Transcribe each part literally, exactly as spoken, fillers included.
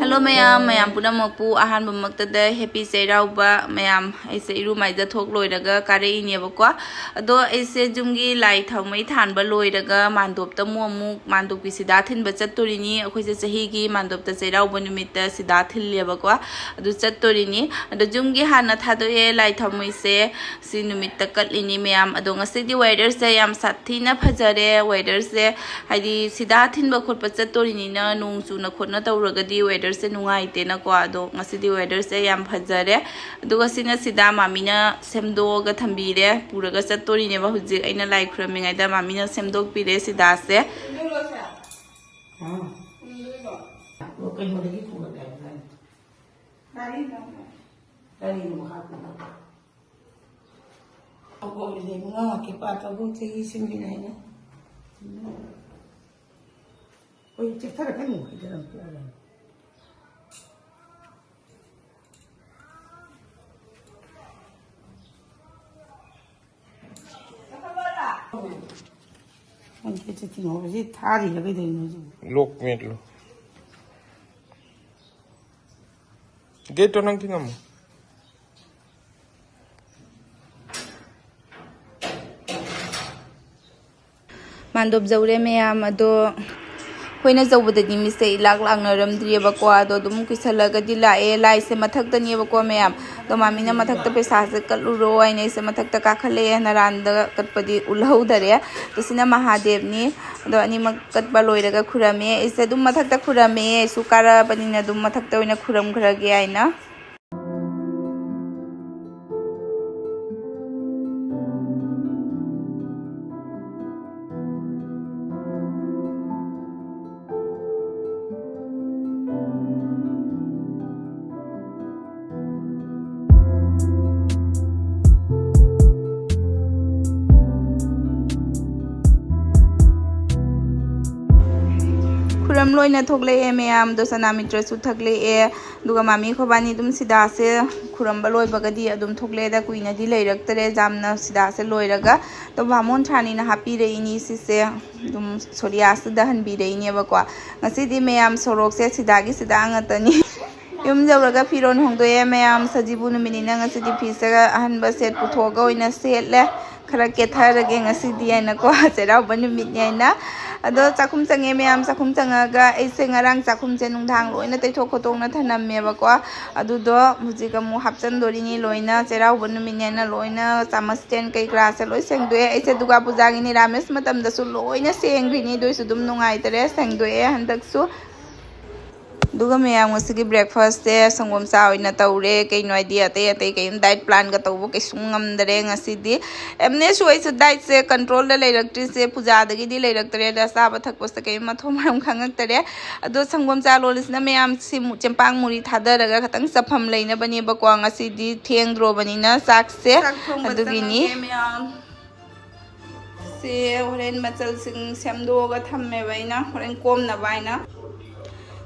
Hello ꯃꯌꯥꯝ, ꯃꯌꯥꯝ ꯄꯨꯝꯅꯃꯛꯄꯨ ꯑꯍꯥꯟꯕꯃꯛꯇꯗ ꯍꯦꯄꯤ ꯆꯩꯔꯥꯎꯕ꯫ ꯃꯌꯥꯝ, ꯑꯩꯁꯦ ꯏꯔꯨ ꯃꯥꯏꯖ ꯊꯣꯛ ꯂꯣꯏꯔꯒ ꯀꯥꯔꯛꯏꯅꯦꯕꯀꯣ꯫ ꯑꯗꯣ ꯑꯩꯁꯦ ꯌꯨꯝꯒꯤ ꯂꯥꯏ ꯊꯥꯎꯃꯩ ꯊꯥꯟꯕ ꯂꯣꯏꯔꯒ ꯃꯥꯟꯗꯣꯞꯇ ꯑꯃꯨꯛ ꯑꯃꯨꯛ ꯃꯥꯟꯗꯣꯞꯀꯤ ꯁꯤꯗꯥ ꯊꯤꯟꯕ ꯆꯠꯇꯣꯔꯤꯅꯤ꯫ ꯑꯩꯈꯣꯏꯁꯦ ꯆꯍꯤꯒꯤ ꯃꯥꯟꯗꯣꯞꯇ ꯆꯩꯔꯥꯎꯕ ꯅꯨꯃꯤꯠꯇ ꯁꯤꯗꯥ ꯊꯤꯜꯂꯦꯕꯀꯣ꯫ ꯑꯗꯨ ꯆꯠꯇꯣꯔꯤꯅꯤ꯫ ꯑꯗꯣ ꯌꯨꯝꯒꯤ ꯍꯥꯟꯅ ꯊꯥꯗꯣꯛꯑꯦ ꯂꯥꯏ ꯊꯥꯎꯃꯩꯁꯦ꯫ ꯁꯤ ꯅꯨꯃꯤꯠꯇ ꯀꯠꯂꯤꯅꯤ ꯃꯌꯥꯝ꯫ ꯑꯗꯣ ꯉꯁꯤꯗꯤ ꯋꯦꯗꯔꯁꯦ ꯌꯥꯝ ꯁꯥꯊꯤꯅ ꯐꯖꯔꯦ꯫ ꯋꯦꯗꯔꯁꯦ ꯍꯥꯏꯗꯤ ꯁꯤꯗꯥ ꯊꯤꯟꯕ ꯈꯣꯠꯄ ꯆꯠꯇꯣꯔꯤꯅꯤꯅ ꯅꯣꯡ ꯆꯨꯅ ꯈꯣꯠꯅ ꯇꯧꯔꯒꯗꯤ ꯋꯦꯗꯔꯁꯦ ꯅꯨꯡꯉꯥꯏꯇꯦꯅꯀꯣ꯫ ꯑꯗꯣ ꯉꯁꯤꯗꯤ ꯋꯦꯗꯔꯁꯦ ꯌꯥꯝ ꯐꯖꯔꯦ꯫ ꯑꯗꯨꯒ ꯁꯤꯅ ꯁꯤꯗꯥ ꯃꯥꯃꯤꯅ ꯁꯦꯝꯗꯣꯛꯑꯒ ꯊꯝꯕꯤꯔꯦ, ꯄꯨꯔꯒ ꯆꯠꯇꯣꯔꯤꯅꯦꯕ꯫ ꯍꯧꯖꯤꯛ ꯑꯩꯅ ꯂꯥꯏ ꯈꯨꯔꯝꯃꯤꯉꯩꯗ ꯃꯥꯃꯤꯅ ꯁꯦꯝꯗꯣꯛꯄꯤꯔꯦ ꯁꯤꯗꯥꯁꯦ꯫ ꯀꯩꯅꯣꯗꯒꯤ ꯄꯨꯔꯛꯑꯦ ꯍꯥꯏꯕꯗꯥꯏꯅꯦ? ꯒꯥꯔꯤꯅ꯫ ꯒꯥꯔꯤꯅ ꯃꯈꯥ ꯀꯨꯝꯊꯕ꯫ ꯇꯧꯕ ꯑꯣꯏꯔꯗꯤ ꯉꯥ ꯀꯦꯄꯥ ꯇꯧꯕ ꯆꯍꯤ ꯁꯤꯟꯕꯤꯅ ꯍꯥꯏꯅ꯫ ꯍꯣꯏ, ꯆꯦꯛꯊꯔꯛꯀꯅꯨ ꯍꯥꯏꯗꯅ ꯄꯣꯛꯑꯒ꯫ ꯍꯣꯏ, ꯆꯦꯛꯊꯤ ꯉꯧꯕꯁꯤ ꯊꯥꯔꯤꯔ ꯀꯩꯗꯧꯔꯤꯅꯣ ꯍꯧꯖꯤꯛ? ꯂꯣꯛ ꯃꯦꯠꯂꯣ꯫ ꯒꯦꯠꯇꯣ ꯅꯪ ꯊꯤꯡꯉꯝꯃꯣ꯫ ꯃꯥꯟꯗꯣꯞ ꯌꯧꯔꯦ ꯃꯌꯥꯝ꯫ ꯑꯗꯣ ꯑꯩꯈꯣꯏꯅ ꯌꯧꯕꯗꯗꯤ ꯃꯤꯁꯦ ꯏꯂꯥꯛ ꯂꯥꯛꯅꯔꯝꯗ꯭ꯔꯤꯑꯕꯀꯣ꯫ ꯑꯗꯣ ꯑꯗꯨꯝ ꯀꯨꯏꯁꯜꯂꯒꯗꯤ ꯂꯥꯛꯑꯦ꯫ ꯂꯥꯏꯁꯦ ꯃꯊꯛꯇꯅꯦꯕꯀꯣ ꯃꯌꯥꯝ꯫ ꯑꯗꯣ ꯃꯥꯃꯤꯅ ꯃꯊꯛꯇ ꯄꯩꯁꯥꯁꯦ ꯀꯠꯂꯨꯔꯣ ꯍꯥꯏꯅ ꯑꯩꯁꯦ ꯃꯊꯛꯇ ꯀꯥꯈꯠꯂꯛꯑꯦ꯫ ꯅꯔꯥꯟꯗ ꯀꯠꯄꯗꯤ ꯎꯠꯍꯧꯗꯔꯦ꯫ ꯑꯗꯣ ꯁꯤꯅ ꯃꯍꯥꯗꯦꯕꯅꯤ꯫ ꯑꯗꯣ ꯑꯅꯤꯃꯛ ꯀꯠꯄ ꯂꯣꯏꯔꯒ ꯈꯨꯔꯝꯃꯦ꯫ ꯑꯩꯁꯦ ꯑꯗꯨꯝ ꯃꯊꯛꯇ ꯈꯨꯔꯝꯃꯦ꯫ ꯑꯩꯁꯨ ꯀꯥꯔꯛꯑꯕꯅꯤꯅ ꯑꯗꯨꯝ ꯃꯊꯛꯇ ꯑꯣꯏꯅ ꯈꯨꯔꯝꯈ꯭ꯔꯒꯦ ꯍꯥꯏꯅ꯫ ꯈꯨꯔꯝ ꯂꯣꯏꯅ ꯊꯣꯛꯂꯛꯑꯦ ꯃꯌꯥꯝꯗꯣ, ꯁꯅꯥꯃꯤꯇ꯭ꯔꯁꯨ ꯊꯛꯂꯛꯑꯦ꯫ ꯑꯗꯨꯒ ꯃꯥꯃꯤ ꯈꯣꯕꯥꯅꯤ ꯑꯗꯨꯝ ꯁꯤꯗꯥꯁꯦ ꯈꯨꯔꯝꯕ ꯂꯣꯏꯕꯒꯗꯤ ꯑꯗꯨꯝ ꯊꯣꯛꯂꯛꯑꯦꯗ, ꯀꯨꯏꯅꯗꯤ ꯂꯩꯔꯛꯇꯔꯦ ꯌꯥꯝꯅ ꯁꯤꯗꯥꯁꯦ ꯂꯣꯏꯔꯒ꯫ ꯑꯗꯣ ꯕꯥꯃꯣꯟ ꯊ꯭ꯔꯥꯅꯤꯅ ꯍꯥꯞꯄꯤꯔꯛꯏꯅꯤ ꯁꯤꯁꯦ, ꯑꯗꯨꯝ ꯁꯣꯔꯤꯌꯥꯁꯤꯗ ꯍꯟꯕꯤꯔꯛꯏꯅꯦꯕꯀꯣ꯫ ꯉꯁꯤꯗꯤ ꯃꯌꯥꯝ ꯁꯣꯔꯣꯛꯁꯦ ꯁꯤꯗꯥꯒꯤ ꯁꯤꯗꯥ ꯉꯥꯛꯇꯅꯤ꯫ ꯌꯨꯝ ꯌꯧꯔꯒ ꯐꯤꯔꯣꯜ ꯍꯣꯡꯗꯣꯛꯑꯦ ꯃꯌꯥꯝ, ꯁꯖꯤꯕꯨ ꯅꯨꯃꯤꯠꯅꯤꯅ ꯉꯁꯤꯗꯤ ꯐꯤꯁꯦ ꯑꯍꯟꯕ ꯁꯦꯠ ꯄꯨꯊꯣꯛꯑꯒ ꯑꯣꯏꯅ ꯁꯦꯠꯂꯦ꯫ ꯈꯔ ꯀꯦꯊꯔꯒꯦ ꯉꯁꯤꯗꯤ ꯍꯥꯏꯅꯀꯣ, ꯆꯩꯔꯥꯎꯕ ꯅꯨꯃꯤꯠꯅꯤ ꯍꯥꯏꯅ꯫ ꯑꯗꯣ ꯆꯥꯛꯈꯨꯝ ꯆꯪꯉꯦ ꯃꯌꯥꯝ, ꯆꯥꯛꯈꯨꯝ ꯆꯪꯉꯒ ꯑꯩꯁꯦ ꯉꯔꯥꯡ ꯆꯥꯛꯈꯨꯝꯁꯦ ꯅꯨꯡꯗꯥꯡ ꯂꯣꯏꯅ ꯇꯩꯊꯣꯛ ꯈꯣꯠꯇꯣꯛꯅ ꯊꯅꯝꯃꯦꯕꯀꯣ꯫ ꯑꯗꯨꯗꯣ ꯍꯧꯖꯤꯛ ꯑꯃꯨꯛ ꯍꯥꯞꯆꯟꯗꯣꯔꯤꯅꯤ ꯂꯣꯏꯅ, ꯆꯩꯔꯥꯎꯕ ꯅꯨꯃꯤꯠꯅꯦꯅ ꯂꯣꯏꯅ ꯆꯥꯃꯁ ꯁ꯭ꯇꯦꯟ ꯀꯩ ꯀꯔꯥꯁꯦ ꯂꯣꯏ ꯁꯦꯡꯗꯣꯛꯑꯦ꯫ ꯑꯩꯁꯦ ꯗꯨꯔꯒꯥ ꯄꯨꯖꯥꯒꯤ ꯅꯤꯔꯥꯃꯤꯁ ꯃꯇꯝꯗꯁꯨ ꯂꯣꯏꯅ ꯁꯦꯡꯈ꯭ꯔꯤꯅꯤ, ꯑꯗꯨꯏꯁꯨ ꯑꯗꯨꯝ ꯅꯨꯡꯉꯥꯏꯇꯔꯦ, ꯁꯦꯡꯗꯣꯛꯑꯦ ꯍꯟꯗꯛꯁꯨ꯫ ꯑꯗꯨꯒ ꯃꯌꯥꯝ ꯉꯁꯤꯒꯤ ꯕ꯭ꯔꯦꯛꯐꯥꯁꯁꯦ ꯁꯪꯒꯣꯝ ꯆꯥ ꯑꯣꯏꯅ ꯇꯧꯔꯦ꯫ ꯀꯩꯅꯣ ꯍꯥꯏꯗꯤ ꯑꯇꯩ ꯑꯇꯩ ꯀꯩꯝ ꯗꯥꯏꯠ ꯄ꯭ꯂꯥꯟꯒ ꯇꯧꯕ ꯀꯩꯁꯨꯝ ꯉꯝꯗꯔꯦ ꯉꯁꯤꯗꯤ꯫ ꯑꯦꯝꯅꯦꯁꯨ ꯑꯩꯁꯨ ꯗꯥꯏꯠꯁꯦ ꯀꯟꯇ꯭ꯔꯣꯜꯗ ꯂꯩꯔꯛꯇ꯭ꯔꯤꯁꯦ ꯄꯨꯖꯥꯗꯒꯤꯗꯤ ꯂꯩꯔꯛꯇꯔꯦꯗ, ꯆꯥꯕ ꯊꯛꯄꯁꯤꯗ ꯀꯩꯝ ꯃꯊꯣꯡ ꯃꯔꯝ ꯈꯪꯉꯛꯇꯔꯦ꯫ ꯑꯗꯣ ꯁꯪꯒꯣꯝ ꯆꯥ ꯂꯣꯜꯂꯤꯁꯤꯅ ꯃꯌꯥꯝ ꯁꯤ ꯃꯨ-, ꯆꯦꯡꯄꯥꯡ ꯃꯨꯔꯤ ꯊꯥꯗꯔꯒ ꯈꯤꯇꯪ ꯆꯐꯝ ꯂꯩꯅꯕꯅꯦꯕꯀꯣ꯫ ꯉꯁꯤꯗꯤ ꯊꯦꯡꯗ꯭ꯔꯣꯕꯅꯤꯅ ꯆꯥꯛꯁꯦ ꯆꯥꯛ ꯊꯣꯡꯕ ꯑꯗꯨꯒꯤꯅꯤ꯫ ꯆꯪꯉꯒꯦ ꯃꯌꯥꯝ꯫ ꯁꯦ ꯍꯣꯔꯦꯟ ꯃꯆꯜꯁꯤꯡ ꯁꯦꯝꯗꯣꯛꯑꯒ ꯊꯝꯃꯦꯕ ꯑꯩꯅ, ꯍꯣꯔꯦꯟ ꯀꯣꯝꯅꯕ ꯍꯥꯏꯅ꯫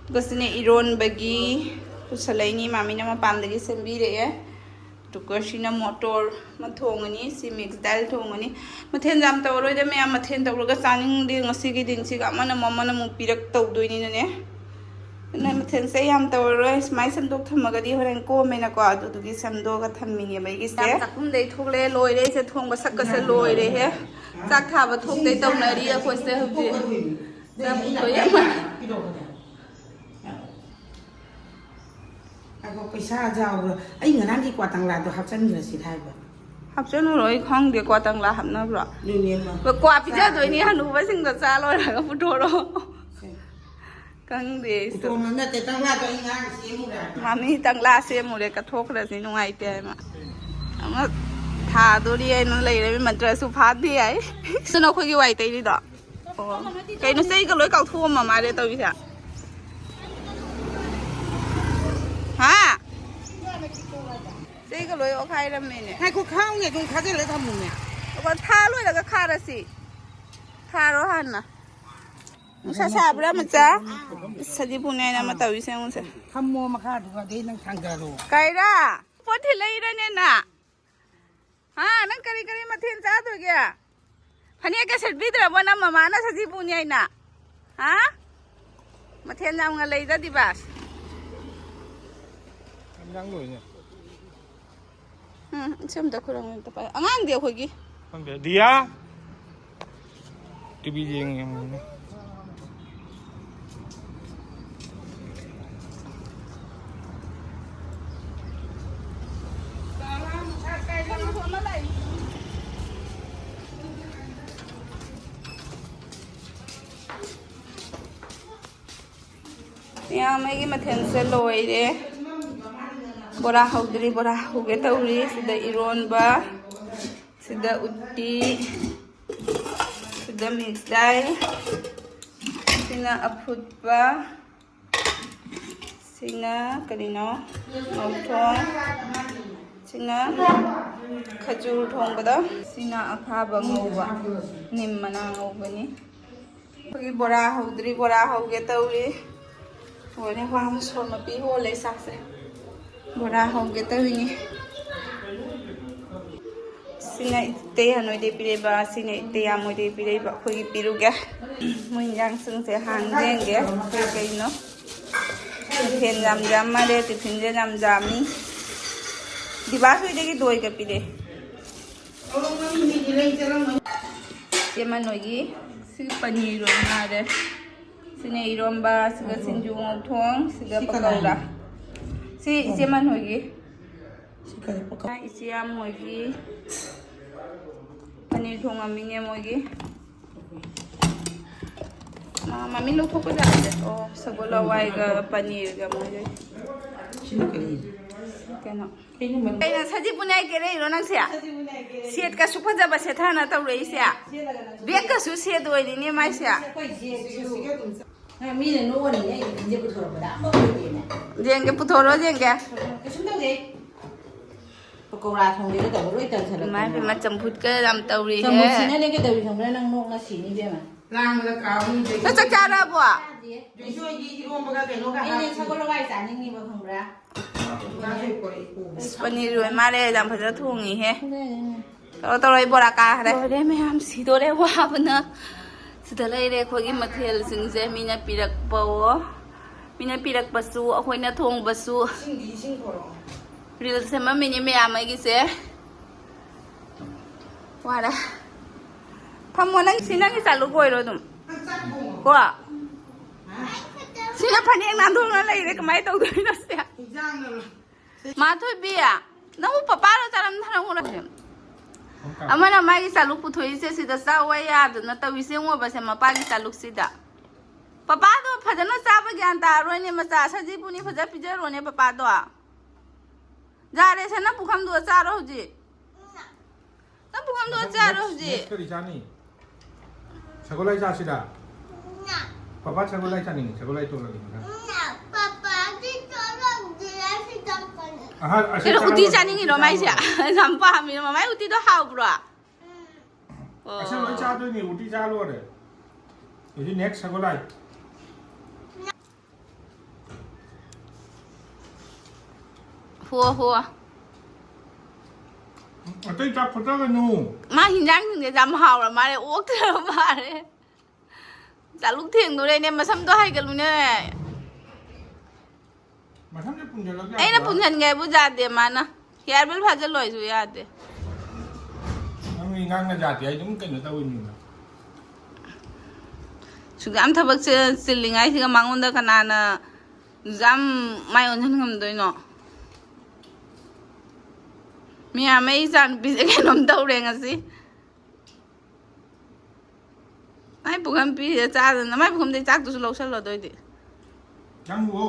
ꯑꯗꯨꯒ ꯁꯤꯅ ꯏꯔꯣꯟꯕꯒꯤ ꯄꯨꯁꯜꯂꯛꯏꯅꯤ, ꯃꯥꯃꯤꯅ ꯃꯄꯥꯟꯗꯒꯤ ꯁꯦꯝꯕꯤꯔꯛꯑꯦ꯫ ꯑꯗꯨꯒ ꯁꯤꯅ ꯃꯣꯇꯣꯔ ꯑꯃ ꯊꯣꯡꯉꯅꯤ, ꯁꯤ ꯃꯤꯛꯁ ꯗꯥꯜ ꯊꯣꯡꯉꯅꯤ꯫ ꯃꯊꯦꯜ ꯌꯥꯝ ꯇꯧꯔꯔꯣꯏꯗ ꯃꯌꯥꯝ, ꯃꯊꯦꯜ ꯇꯧꯔꯒ ꯆꯥꯅꯤꯡꯗꯦ ꯉꯁꯤꯒꯤ ꯗꯤꯟꯁꯤꯒ, ꯑꯃꯅ ꯑꯃꯨꯛ ꯑꯃꯅ ꯑꯃꯨꯛ ꯄꯤꯔꯛ ꯇꯧꯗꯣꯏꯅꯤꯅꯅꯦ꯫ ꯑꯗꯨꯅ ꯃꯊꯦꯜꯁꯦ ꯌꯥꯝ ꯇꯧꯔꯔꯣꯏ, ꯁꯨꯃꯥꯏꯅ ꯁꯦꯝꯗꯣꯛ ꯊꯝꯃꯒꯗꯤ ꯍꯣꯔꯦꯟ ꯀꯣꯝꯃꯦꯅꯀꯣ, ꯑꯗꯨꯗꯨꯒꯤ ꯁꯦꯝꯗꯣꯛꯑꯒ ꯊꯝꯃꯤꯅꯦꯕ ꯑꯩꯒꯤꯁꯦ꯫ ꯌꯥꯝ ꯆꯥꯛꯈꯨꯝꯗꯩ ꯊꯣꯛꯂꯛꯑꯦ, ꯂꯣꯏꯔꯦ ꯑꯩꯁꯦ, ꯊꯣꯡꯕ ꯁꯛꯀꯁꯦ ꯂꯣꯏꯔꯦꯍꯦ꯫ ꯆꯥꯛ ꯊꯥꯕ ꯊꯣꯛꯇꯩ ꯇꯧꯅꯔꯤ ꯑꯩꯈꯣꯏꯁꯦ ꯍꯧꯖꯤꯛ꯫ ꯆꯥꯛ ꯂꯣꯏꯔꯦ꯫ ꯑꯗꯣ ꯄꯩꯁꯥ ꯌꯥꯎꯕ꯭ꯔꯥ? ꯑꯩ ꯉꯔꯥꯡꯒꯤ ꯀ꯭ꯋꯥ ꯇꯪꯂꯥꯗꯣ ꯍꯥꯞꯆꯤꯟꯈ꯭ꯔꯁꯤꯔ ꯍꯥꯏꯕ꯫ ꯍꯥꯞꯆꯤꯜꯂꯨꯔꯣ, ꯑꯩ ꯈꯪꯗꯦ ꯀ꯭ꯋꯥ ꯇꯪꯂꯥ ꯍꯥꯞꯅꯕ꯭ꯔꯣ꯫ ꯑꯗꯨꯅꯦꯕ꯫ ꯀ꯭ꯋꯥ ꯄꯤꯖꯗꯣꯏꯅꯤ ꯍꯅꯨꯕꯁꯤꯡꯗꯣ, ꯆꯥ ꯂꯣꯏꯔꯒ ꯄꯨꯊꯣꯔꯛꯑꯣ꯫ ꯈꯪꯗꯦ ꯑꯩꯁꯨ꯫ ꯎꯇꯣꯡ ꯅꯠꯇꯦ, ꯇꯪꯂꯥꯗꯣ ꯑꯩ ꯉꯔꯥꯡ ꯁꯦꯝꯃꯨꯔꯦ ꯍꯥꯏꯕ꯫ ꯃꯥꯃꯤ ꯇꯪꯂꯥ ꯁꯦꯝꯃꯨꯔꯦ, ꯀꯠꯊꯣꯛꯈ꯭ꯔꯁꯤ, ꯅꯨꯡꯉꯥꯏꯇꯦ ꯍꯥꯏꯅ꯫ ꯑꯃ ꯊꯥꯗꯣꯔꯤ ꯍꯥꯏꯅ ꯂꯩꯔꯃꯤ, ꯃꯟꯇ꯭ꯔꯁꯨ ꯐꯥꯗꯦ ꯍꯥꯏ꯫ ꯁꯤꯅ ꯑꯩꯈꯣꯏꯒꯤ ꯋꯥꯏ ꯇꯩꯔꯤꯗꯣ꯫ ꯑꯣ꯫ ꯀꯩꯅꯣ, ꯆꯩꯒ ꯂꯣꯏ ꯀꯥꯎꯊꯣꯛꯑꯝꯃ ꯃꯥꯜꯂꯦ ꯇꯧꯔꯤꯁꯦ꯫ ꯍꯥ? ꯆꯩꯒ ꯂꯣꯏ ꯑꯣꯠꯈꯥꯏꯔꯝꯃꯦꯅꯦ꯫ ꯉꯥꯏꯈꯣ, ꯈꯥꯎꯅꯦ, ꯑꯗꯨꯝ ꯈꯥꯖꯤꯜꯂ ꯊꯝꯃꯨꯅꯦ꯫ ꯑꯣ, ꯊꯥ ꯂꯣꯏꯔꯒ ꯈꯥꯔꯁꯤ꯫ ꯈꯥꯔꯣ ꯍꯥꯟꯅ꯫ ꯅꯨꯡꯁꯥ ꯁꯥꯕ꯭ꯔꯥ, ꯃꯆꯥ? ꯁꯖꯤꯕꯨꯅꯦ ꯑꯩꯅ ꯑꯃ ꯇꯧꯔꯤꯁꯦ, ꯌꯦꯡꯉꯨꯁꯦ꯫ ꯊꯝꯃꯣ ꯃꯈꯥꯗꯨꯒ, ꯑꯗꯩ ꯅꯪ ꯊꯥꯡꯗꯔꯣ꯫ ꯀꯩꯔꯥ? ꯄꯣꯠ ꯊꯤꯜꯂꯛꯏꯔꯅꯦ ꯅꯪ? ꯍꯥ? ꯅꯪ ꯀꯔꯤ ꯀꯔꯤ ꯃꯊꯦꯜ ꯆꯥꯗꯣꯏꯒꯦ? ꯐꯅꯦꯛꯀ ꯁꯦꯠꯄꯤꯗ꯭ꯔꯕꯣ ꯅꯪ ꯃꯃꯥꯅ ꯁꯖꯤꯕꯨꯅꯦ ꯍꯥꯏꯅ? ꯍꯥ? ꯃꯊꯦꯜ ꯌꯥꯝꯅ ꯂꯩꯗ ꯗꯤꯕꯥꯁ꯫ ꯌꯥꯝ ꯂꯣꯏꯅꯦ꯫ ꯎꯝ, ꯁꯤ ꯑꯝꯇ ꯈꯨꯔꯪ ꯑꯝꯇ ꯄꯥꯏ꯫ ꯑꯉꯥꯡꯗꯤ ꯑꯩꯈꯣꯏꯒꯤ꯫ ꯈꯪꯗꯦ꯫ ꯗꯤꯌꯥ? ꯇꯤꯚꯤ ꯌꯦꯡꯉꯤ ꯌꯦꯡꯉꯤ꯫ ꯃꯌꯥꯝ ꯑꯩꯒꯤ ꯃꯊꯦꯜꯁꯦ ꯂꯣꯏꯔꯦ꯫ ꯕꯣꯔꯥ ꯍꯧꯗ꯭ꯔꯤ, ꯕꯣꯔꯥ ꯍꯧꯒꯦ ꯇꯧꯔꯤ꯫ ꯁꯤꯗ ꯏꯔꯣꯟꯕ, ꯁꯤꯗ ꯎꯠꯇꯤ, ꯁꯤꯗ ꯃꯤꯛꯁ ꯗꯥꯏ, ꯁꯤꯅ ꯑꯐꯨꯠꯄ, ꯁꯤꯅ ꯀꯔꯤꯅꯣ? ꯉꯧꯊꯣꯡ꯫ ꯁꯤꯅ ꯈꯖꯨꯔ ꯊꯣꯡꯕꯗꯣ꯫ ꯁꯤꯅ ꯑꯈꯥꯕ ꯉꯧꯕ, ꯅꯤꯝ ꯃꯅꯥ ꯉꯧꯕꯅꯤ꯫ ꯑꯩꯈꯣꯏꯒꯤ ꯕꯣꯔꯥ ꯍꯧꯗ꯭ꯔꯤ, ꯕꯣꯔꯥ ꯍꯧꯒꯦ ꯇꯧꯔꯤ꯫ ꯂꯣꯏꯔꯦ, ꯋꯥ ꯃꯁꯣꯔ ꯃꯄꯤ ꯍꯣꯜꯂꯦ ꯆꯥꯛꯁꯦ꯫ ꯕꯣꯔꯥ ꯍꯧꯒꯦ ꯇꯧꯔꯤꯅꯤ꯫ ꯁꯤꯅ ꯏꯇꯩ ꯍꯅꯣꯏꯗꯩ ꯄꯤꯔꯛꯏꯕ, ꯁꯤꯅ ꯏꯇꯩ ꯌꯥꯝꯃꯣꯏꯗꯩ ꯄꯤꯔꯛꯏꯕ꯫ ꯑꯩꯈꯣꯏꯒꯤ ꯄꯤꯔꯨꯒꯦ꯫ ꯃꯣꯏ ꯏꯟꯖꯥꯡꯁꯤꯡꯁꯦ ꯍꯥꯟꯅ ꯌꯦꯡꯒꯦ, ꯀꯩ ꯀꯩꯅꯣ꯫ ꯃꯊꯦꯜ ꯌꯥꯝ ꯌꯥꯝ ꯃꯥꯜꯂꯦ, ꯇꯤꯐꯤꯟꯁꯦ ꯌꯥꯝ ꯌꯥꯝꯃꯤ꯫ ꯗꯤꯕꯥꯁ ꯍꯣꯏꯗꯒꯤ ꯗꯣꯏꯒ ꯄꯤꯔꯛꯑꯦ꯫ ꯏꯆꯦꯃ ꯅꯣꯏꯒꯤ ꯁꯤ ꯄꯅꯤꯔ ꯑꯣꯏꯅ ꯉꯥꯏꯔꯦ꯫ ꯁꯤꯅ ꯏꯔꯣꯝꯕ, ꯁꯤꯒ ꯁꯤꯡꯖꯨ ꯉꯧꯊꯣꯡ, ꯁꯤꯒ ꯁꯤ ꯀꯅꯥꯅꯣ? ꯄꯀꯧꯔꯥ꯫ ꯁꯤ ꯏꯆꯦꯃ ꯅꯣꯏꯒꯤ꯫ ꯁꯤ ꯀꯔꯤ ꯄꯀꯧ-? ꯏꯆꯦ ꯌꯥꯝ ꯃꯣꯏꯒꯤ ꯄꯅꯤꯔ ꯊꯣꯡꯉꯝꯃꯤꯅꯦ ꯃꯣꯏꯒꯤ꯫ ꯃꯥ-, ꯃꯃꯤꯡ ꯂꯧꯊꯣꯛꯄ ꯌꯥꯗꯦ꯫ ꯑꯣ, ꯁꯒꯣꯜ ꯍꯋꯥꯏꯒ ꯄꯅꯤꯔꯒ ꯃꯣꯏꯒ꯫ ꯁꯤꯅ ꯀꯔꯤ? ꯀꯩꯅꯣ? ꯀꯩꯅꯣ ꯃꯅꯨꯡ-? ꯀꯩꯅꯣ, ꯁꯖꯤꯕꯨꯅꯦ ꯍꯥꯏ ꯀꯦꯔꯛꯏꯔꯣ ꯅꯪꯁꯦ? ꯁꯦꯠꯀꯁꯨ ꯐꯖꯕ ꯁꯦꯠꯊꯅ ꯇꯧꯔꯛꯏꯁꯦ꯫ ꯕꯦꯒꯀꯁꯨ ꯁꯦꯠ ꯑꯣꯏꯔꯤꯅꯦ ꯃꯥꯏꯁꯦ꯫ ꯑꯩꯈꯣꯏ ꯖꯦꯟꯁ ꯁꯨꯠꯁꯤꯒ ꯑꯗꯨꯝ ꯆꯞ-, ꯃꯤꯅ ꯅꯣꯛꯑꯅꯤ, ꯑꯩꯒꯤ ꯐꯤꯁꯦ ꯄꯨꯊꯣꯔꯛꯄꯗ ꯑꯃꯐꯥꯎ ꯂꯩꯇꯦꯅꯦ꯫ ꯌꯦꯡꯒꯦ, ꯄꯨꯊꯣꯔꯛꯑꯣ, ꯌꯦꯡꯒꯦ꯫ ꯀꯩꯁꯨꯝ ꯇꯧꯗꯦ꯫ ꯄꯀꯧꯔꯥ ꯊꯣꯡꯒꯦꯗ ꯇꯧꯕ ꯂꯣꯏ ꯇꯟꯁꯜꯂꯛꯇꯅ꯫ ꯏꯃꯥ ꯏꯕꯦꯝꯃ, ꯆꯝꯐꯨꯠꯀ ꯌꯥꯝ ꯇꯧꯔꯤꯍꯦ꯫ ꯆꯝꯐꯨꯠꯁꯤꯅꯅꯦ ꯀꯩꯗꯧꯔꯤ ꯈꯪꯕ꯭ꯔꯥ? ꯅꯪ ꯅꯣꯛꯅ ꯁꯤꯅꯤ ꯏꯕꯦꯝꯃ꯫ ꯂꯥꯡꯕꯗ ꯀꯥꯎꯅꯤ꯫ ꯅꯪ ꯆꯥꯛ ꯆꯥꯔꯕꯣ? ꯆꯥꯗꯦ꯫ ꯖꯣꯏꯁꯣꯏꯒꯤ ꯏꯔꯣꯝꯕꯒ ꯀꯩꯅꯣꯒ ꯑꯩꯅ ꯍꯥꯞꯄꯤ꯫ ꯁꯒꯣꯜ ꯍꯋꯥꯏ ꯆꯥꯅꯤꯡꯉꯤꯕ, ꯈꯪꯕ꯭ꯔꯥ? ꯉꯥꯁꯨ ꯄꯣꯔꯛꯏ, ꯄꯨꯕ꯫ ꯑꯁ, ꯄꯅꯤꯔ ꯑꯣꯏ ꯃꯥꯜꯂꯦ, ꯌꯥꯝ ꯐꯖꯅ ꯊꯣꯡꯉꯤꯍꯦ꯫ ꯇꯧꯔꯣ, ꯇꯧꯔꯣ, ꯑꯩ ꯕꯣꯔꯥ ꯀꯥꯈ꯭ꯔꯦ꯫ ꯂꯣꯏꯔꯦ ꯃꯌꯥꯝ, ꯁꯤꯗꯣꯔꯦ ꯋꯥꯕꯅ꯫ ꯁꯤꯗ ꯂꯩꯔꯦ ꯑꯩꯈꯣꯏꯒꯤ ꯃꯊꯦꯜꯁꯤꯡꯁꯦ, ꯃꯤꯅ ꯄꯤꯔꯛꯄꯋꯣ, ꯃꯤꯅ ꯄꯤꯔꯛꯄꯁꯨ, ꯑꯩꯈꯣꯏꯅ ꯊꯣꯡꯕꯁꯨ꯫ ꯏꯁꯤꯡꯗꯤ ꯏꯁꯤꯡ ꯄꯣꯔꯛꯑꯣ꯫ ꯔꯤꯜꯁ ꯁꯦꯝꯃꯝꯃꯤꯅꯦ ꯃꯌꯥꯝ ꯑꯩꯒꯤꯁꯦ꯫ ꯋꯥꯔꯦ꯫ ꯐꯝꯃꯣ, ꯅꯪ ꯁꯤ ꯅꯪꯒꯤ ꯆꯥꯂꯨꯛ ꯑꯣꯏꯔꯣ ꯑꯗꯨꯝ꯫ ꯅꯪ ꯆꯥꯛ ꯊꯣꯡꯉꯕꯣ? ꯀꯣ? ꯍꯥ? ꯁꯤꯅ ꯐꯅꯦꯛ ꯅꯥꯟꯊꯣꯛꯅ ꯂꯩꯔꯦ, ꯀꯃꯥꯏꯅ ꯇꯧꯗꯣꯏꯅꯣ ꯁꯤꯗ? ꯏꯟꯖꯥꯡꯅ ꯂꯣꯏ-, ꯃꯥꯊꯣꯏꯕꯤ, ꯅꯪꯕꯨ ꯄꯄꯥꯔꯣ ꯆꯥꯔꯝ ꯊꯔꯝ ꯎꯔꯁꯦ? ꯑꯃꯅ ꯃꯥꯒꯤ ꯆꯥꯂꯨꯛ ꯄꯨꯊꯣꯛꯏꯁꯦ ꯁꯤꯗ ꯆꯥꯎ ꯌꯥꯗꯅ ꯇꯧꯔꯤꯁꯦ ꯌꯦꯡꯉꯣꯕꯁꯦ ꯃꯄꯥꯒꯤ ꯆꯥꯂꯨꯛꯁꯤꯗ꯫ ꯄꯄꯥꯗꯣ ꯐꯖꯅ ꯆꯥꯕ ꯒ꯭ꯌꯥꯟ ꯇꯥꯔꯣꯏꯅꯦ ꯃꯆꯥ, ꯁꯖꯤꯕꯨꯅꯤ ꯐꯖ ꯄꯤꯖꯔꯣꯅꯦ ꯄꯄꯥꯗꯣ꯫ ꯌꯥꯔꯦ, ꯁꯦ, ꯅꯪ ꯄꯨꯈꯝꯗꯨꯒ ꯆꯥꯔꯣ ꯍꯧꯖꯤꯛ꯫ ꯅꯪ ꯄꯨꯈꯝꯗꯨꯒ ꯃꯊꯪ ꯆꯥꯔꯣ next, ꯍꯧꯖꯤꯛ꯫ Next ꯀꯔꯤ ꯆꯥꯅꯤ? ꯁꯒꯣꯜꯍꯋꯥꯏ ꯆꯥꯁꯤꯔꯥ? ꯄꯄꯥ ꯁꯒꯣꯜꯍꯋꯥꯏ ꯆꯥꯅꯤꯡꯉꯤ, ꯁꯒꯣꯜꯍꯋꯥꯏ ꯇꯣꯠꯂꯒꯦ ꯃꯊꯪ꯫ ꯄꯄꯥꯗꯤ ꯇꯣꯠꯂꯛꯇꯦ, ꯑꯁꯤ ꯆꯥꯛꯀꯅꯤ꯫ ꯑꯍꯥ, ꯑꯁꯤ ꯀꯩꯅꯣ, ꯎꯇꯤ ꯆꯥꯔꯣ, ꯆꯥꯅꯤꯡꯉꯤꯔꯣ ꯎꯇꯤ ꯃꯥꯏꯁꯦ? ꯆꯥꯔꯣ꯫ ꯌꯥꯝ ꯄꯥꯝꯃꯤꯔꯣ? ꯃꯃꯥꯏ ꯎꯇꯤꯗꯣ ꯍꯥꯎꯕ꯭ꯔꯣ? ꯑꯣ꯫ ꯑꯁꯤ ꯂꯣꯏ ꯆꯥꯗꯣꯏꯅꯤ, ꯎꯇꯤ ꯆꯥ ꯂꯣꯏꯔꯦ꯫ ꯍꯧꯖꯤꯛ next ꯁꯒꯣꯜꯍꯋꯥꯏ꯫ ꯍꯣ, ꯍꯣ꯫ ꯑꯇꯩ ꯆꯥꯛ ꯐꯨꯠꯇꯒꯅꯨ꯫ ꯃꯥ ꯍꯤꯟꯖꯥꯡꯁꯤꯡꯁꯦ ꯌꯥꯝ ꯍꯥꯎꯔ ꯃꯥꯜꯂꯦ, ꯑꯣꯛꯇ꯭ꯔ ꯃꯥꯜꯂꯦ꯫ ꯆꯥꯂꯨꯛ ꯊꯦꯡꯗꯣꯔꯦꯅꯦ, ꯃꯁꯝꯗꯣ ꯍꯥꯏꯒꯠꯂꯨꯅꯦ꯫ ꯃꯁꯝꯁꯦ ꯄꯨꯟꯁꯤꯜꯂꯒ ꯑꯩꯅ ꯌꯥꯕ꯭ꯔꯥ? ꯄꯨꯟꯁꯤꯟꯒꯦ ꯍꯥꯏꯕꯨ ꯌꯥꯗꯦ ꯃꯥꯅ꯫ Hair band ꯐꯥꯖꯤꯜꯂꯣ ꯍꯥꯏꯁꯨ ꯌꯥꯗꯦ꯫ ꯅꯪ ꯏꯉꯥꯡꯅ ꯌꯥꯗꯦ ꯍꯥꯏ ꯑꯗꯨꯝ ꯀꯩꯅꯣ ꯇꯧꯔꯤꯅꯤꯅ꯫ ꯁꯨꯛꯌꯥꯝ ꯊꯕꯛꯁꯦ ꯆꯤꯜꯂꯤꯉꯥꯏꯁꯤꯒ ꯃꯉꯣꯟꯗ ꯀꯅꯥꯅ ꯌꯥꯝ ꯃꯥꯏ ꯑꯣꯟꯁꯤꯟ ꯉꯝꯗꯣꯏꯅꯣ? ꯃꯌꯥꯝ, ꯑꯩ ꯏꯆꯥ ꯅꯨꯄꯤꯁꯦ ꯀꯩꯅꯣꯝ ꯇꯧꯔꯦ ꯉꯁꯤ꯫ ꯃꯥꯏ ꯄꯨꯈꯝ ꯄꯤꯔꯤꯁꯦ ꯆꯥꯗꯅ, ꯃꯥꯏ ꯄꯨꯈꯝꯗꯩ ꯆꯥꯛꯇꯨꯁꯨ ꯂꯧꯁꯜꯂꯣ ꯑꯗꯨꯑꯣꯏꯗꯤ꯫ ꯅꯪꯕꯨ꯫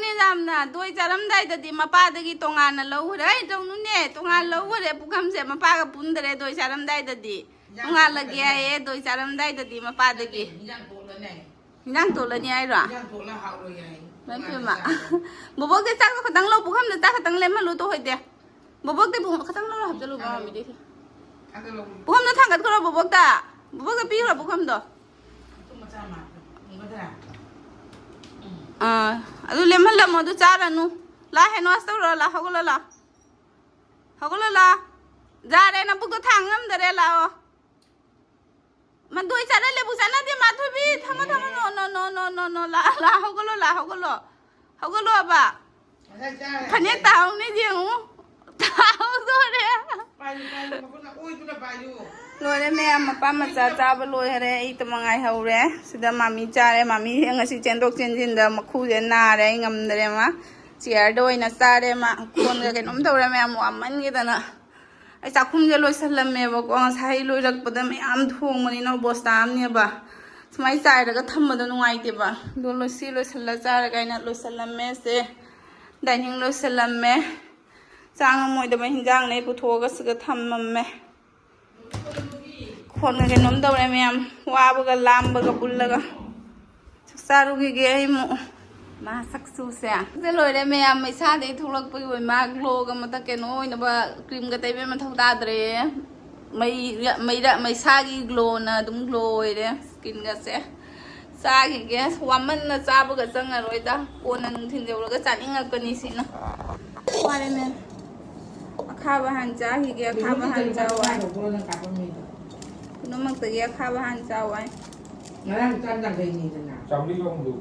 ꯅꯦ ꯌꯥꯝꯅ ꯗꯣꯏ ꯆꯥꯔꯝꯗꯥꯏꯗꯗꯤ ꯃꯄꯥꯗꯒꯤ ꯇꯣꯉꯥꯟꯅ ꯂꯧꯈ꯭ꯔꯦ꯫ ꯑꯩ ꯇꯧꯅꯨꯅꯦ, ꯇꯣꯉꯥꯟ ꯂꯧꯈ꯭ꯔꯦ ꯄꯨꯈꯝꯁꯦ, ꯃꯄꯥꯒ ꯄꯨꯟꯗ꯭ꯔꯦ ꯗꯣꯏ ꯆꯥꯔꯝꯗꯥꯏꯗꯗꯤ꯫ ꯇꯣꯉꯥꯜꯂꯒꯦ ꯍꯥꯏꯌꯦ ꯗꯣꯏ ꯆꯥꯔꯝꯗꯥꯏꯗꯗꯤ ꯃꯄꯥꯗꯒꯤ꯫ ꯏꯟꯖꯥꯡ ꯇꯣꯠꯂꯅꯦ꯫ ꯏꯟꯖꯥꯡ ꯇꯣꯠꯂꯅꯤ ꯍꯥꯏꯔꯣ? ꯏꯟꯖꯥꯡ ꯇꯣꯠꯂ ꯍꯥꯎꯔꯣꯏ ꯍꯥꯏ꯫ ꯏꯃꯥ ꯏꯄꯦꯝꯃ꯫ ꯕꯣꯕꯣꯛꯇꯤ ꯆꯥꯛꯇꯣ ꯈꯇꯪ ꯂꯧ, ꯄꯨꯈꯝꯗ ꯆꯥꯛ ꯈꯇꯪ ꯂꯦꯝꯍꯜꯂꯨ ꯇꯣ ꯍꯣꯏꯗꯦ꯫ ꯕꯣꯕꯣꯛꯇꯤ ꯄꯨꯈꯝ ꯈꯇꯪ ꯂꯧꯔ ꯍꯥꯞꯆꯜꯂꯨꯕ ꯃꯃꯤꯗꯤ꯫ ꯄꯨꯈꯝꯗꯣ ꯊꯥꯡꯒꯠꯈ꯭ꯔꯣ ꯕꯣꯕꯣꯛꯇ꯫ ꯕꯣꯕꯣꯛꯇ ꯄꯤꯈ꯭ꯔꯣ ꯄꯨꯈꯝꯗꯣ꯫ ꯑꯥ, ꯑꯗꯨ ꯂꯦꯝꯍꯜꯂꯝꯃꯣ, ꯑꯗꯨ ꯆꯥꯔꯅꯨ꯫ ꯂꯥ, hand wash ꯇꯧꯔꯣ, ꯂꯥ, ꯍꯧꯒꯠꯂꯣ, ꯂꯥ꯫ ꯍꯧꯒꯠꯂꯣ, ꯂꯥ꯫ ꯌꯥꯔꯦ, ꯅꯕꯨꯛꯇꯣ ꯊꯥꯡ ꯉꯝꯗꯔꯦ, ꯂꯥꯛꯑꯣ꯫ ꯃꯗꯨ ꯑꯩ ꯆꯠꯂ ꯂꯦꯕꯨ ꯆꯠꯅꯗꯦ, ꯃꯥꯊꯣꯏꯕꯤ꯫ ꯊꯝꯃꯣ, ꯊꯝꯃꯣ, no, no, no, no, no, no, ꯂꯥ, ꯂꯥ, ꯍꯧꯒꯠꯂꯣ, ꯂꯥ, ꯍꯧꯒꯠꯂꯣ꯫ ꯍꯧꯒꯠꯂꯣꯕ꯫ ꯉꯁꯥꯏ ꯆꯥꯔꯦ꯫ ꯐꯅꯦꯛ ꯇꯥꯍꯧꯅꯦ ꯌꯦꯡꯉꯨ꯫ ꯇꯥꯍꯧꯗꯣꯔꯦ꯫ ꯄꯥꯏꯌꯨ, ꯄꯥꯏꯌꯨ, ꯃꯈꯨꯠꯅ ꯑꯣꯏꯗꯨꯅ ꯄꯥꯏꯌꯨ꯫ ꯂꯣꯏꯔꯦ ꯃꯌꯥꯝ, ꯃꯄꯥ ꯃꯆꯥ ꯆꯥꯕ ꯂꯣꯏꯈꯔꯦ꯫ ꯑꯩ ꯇꯃꯛ ꯉꯥꯏꯍꯧꯔꯦ꯫ ꯁꯤꯗ ꯃꯥꯃꯤ ꯆꯥꯔꯦ꯫ ꯃꯥꯃꯤ ꯉꯁꯤ ꯆꯦꯟꯊꯣꯛ ꯆꯦꯟꯁꯤꯟꯗ ꯃꯈꯨꯁꯦ ꯅꯥꯔꯦ꯫ ꯑꯩ ꯉꯝꯗꯔꯦ ꯃꯥ꯫ Chairꯗ ꯑꯣꯏꯅ ꯆꯥꯔꯦ ꯃꯥ꯫ ꯈꯣꯟꯒ ꯀꯩꯅꯣꯝ ꯇꯧꯔꯦ ꯃꯌꯥꯝ, ꯋꯥꯃꯟꯒꯤꯗꯅ꯫ ꯑꯩ ꯆꯥꯛꯈꯨꯝꯁꯦ ꯂꯣꯏꯁꯜꯂꯝꯃꯦꯕꯀꯣ꯫ ꯉꯁꯥꯏ ꯂꯣꯏꯔꯛꯄꯗ ꯃꯌꯥꯝ ꯊꯣꯡꯕꯅꯤꯅ ꯕꯣꯁꯇꯥ ꯑꯃꯅꯦꯕ꯫ ꯁꯨꯃꯥꯏꯅ ꯆꯥꯏꯔꯒ ꯊꯝꯕꯗꯣ ꯅꯨꯡꯉꯥꯏꯇꯦꯕ꯫ ꯑꯗꯣ ꯂꯣꯏ-, ꯁꯤ ꯂꯣꯏꯁꯜꯂ ꯆꯥꯔꯒ ꯑꯩꯅ ꯂꯣꯏꯁꯜꯂꯝꯃꯦ꯫ ꯁꯦ dining ꯂꯣꯏꯁꯜꯂꯝꯃꯦ꯫ ꯆꯥ ꯉꯝꯃꯣꯏꯗꯕ ꯍꯤꯟꯖꯥꯡꯅꯦ ꯑꯩ ꯄꯨꯊꯣꯛꯑꯒ ꯁꯤꯗ ꯊꯝꯃꯝꯃꯦ꯫ ꯈꯣꯟꯒ ꯀꯩꯅꯣꯝ ꯇꯧꯔꯦ ꯃꯌꯥꯝ, ꯋꯥꯕꯒ ꯂꯥꯝꯕꯒ ꯄꯨꯜꯂꯒ꯫ ꯆꯥꯛ ꯆꯥꯔꯨꯈꯤꯒꯦ ꯑꯩ ꯑꯃꯨꯛ꯫ ꯃꯥ ꯁꯛꯆꯨꯁꯦ꯫ ꯁꯤꯗ ꯂꯣꯏꯔꯦ ꯃꯌꯥꯝ, ꯏꯁꯥꯗꯒꯤ ꯊꯣꯛꯂꯛꯄꯒꯤ ꯑꯣꯏ ꯃꯥ glowꯒ ꯑꯃꯇ ꯀꯩꯅꯣ ꯑꯣꯏꯅꯕ creamꯒ ꯇꯩꯕꯩ ꯃꯊꯧ ꯇꯥꯗ꯭ꯔꯦ꯫ ꯃꯩ-, ꯃꯩꯔ-, ꯃꯩꯁꯥꯒꯤ glowꯅ ꯑꯗꯨꯝ glow ꯑꯣꯏꯔꯦ skinꯒꯁꯦ꯫ ꯆꯥꯈꯤꯒꯦ꯫ ꯑꯁ, ꯋꯥꯃꯟꯅ ꯆꯥꯕꯒ ꯆꯪꯉꯔꯣꯏꯗ꯫ ꯀꯣꯟꯅ ꯅꯨꯡꯊꯤꯟ ꯌꯧꯔꯒ ꯆꯥꯅꯤꯡꯉꯛꯀꯅꯤ ꯁꯤꯅ꯫ ꯋꯥꯔꯦ ꯃꯦꯝ꯫ ꯑꯈꯥꯕ ꯍꯥꯟꯅ ꯆꯥꯈꯤꯒꯦ, ꯑꯈꯥꯕ ꯍꯥꯟꯅ ꯆꯥꯎ ꯍꯥꯏ꯫ ꯄꯨꯝꯅꯃꯛꯇꯒꯤ ꯑꯈꯥꯕ ꯍꯥꯟꯅ ꯆꯥꯎ ꯍꯥꯏ꯫ ꯉꯔꯥꯡ ꯆꯥꯝ ꯌꯥꯡꯈꯩꯅꯤꯗꯅ꯫ ꯆꯥꯝꯃꯔꯤꯒ ꯍꯨꯝꯐꯨ꯫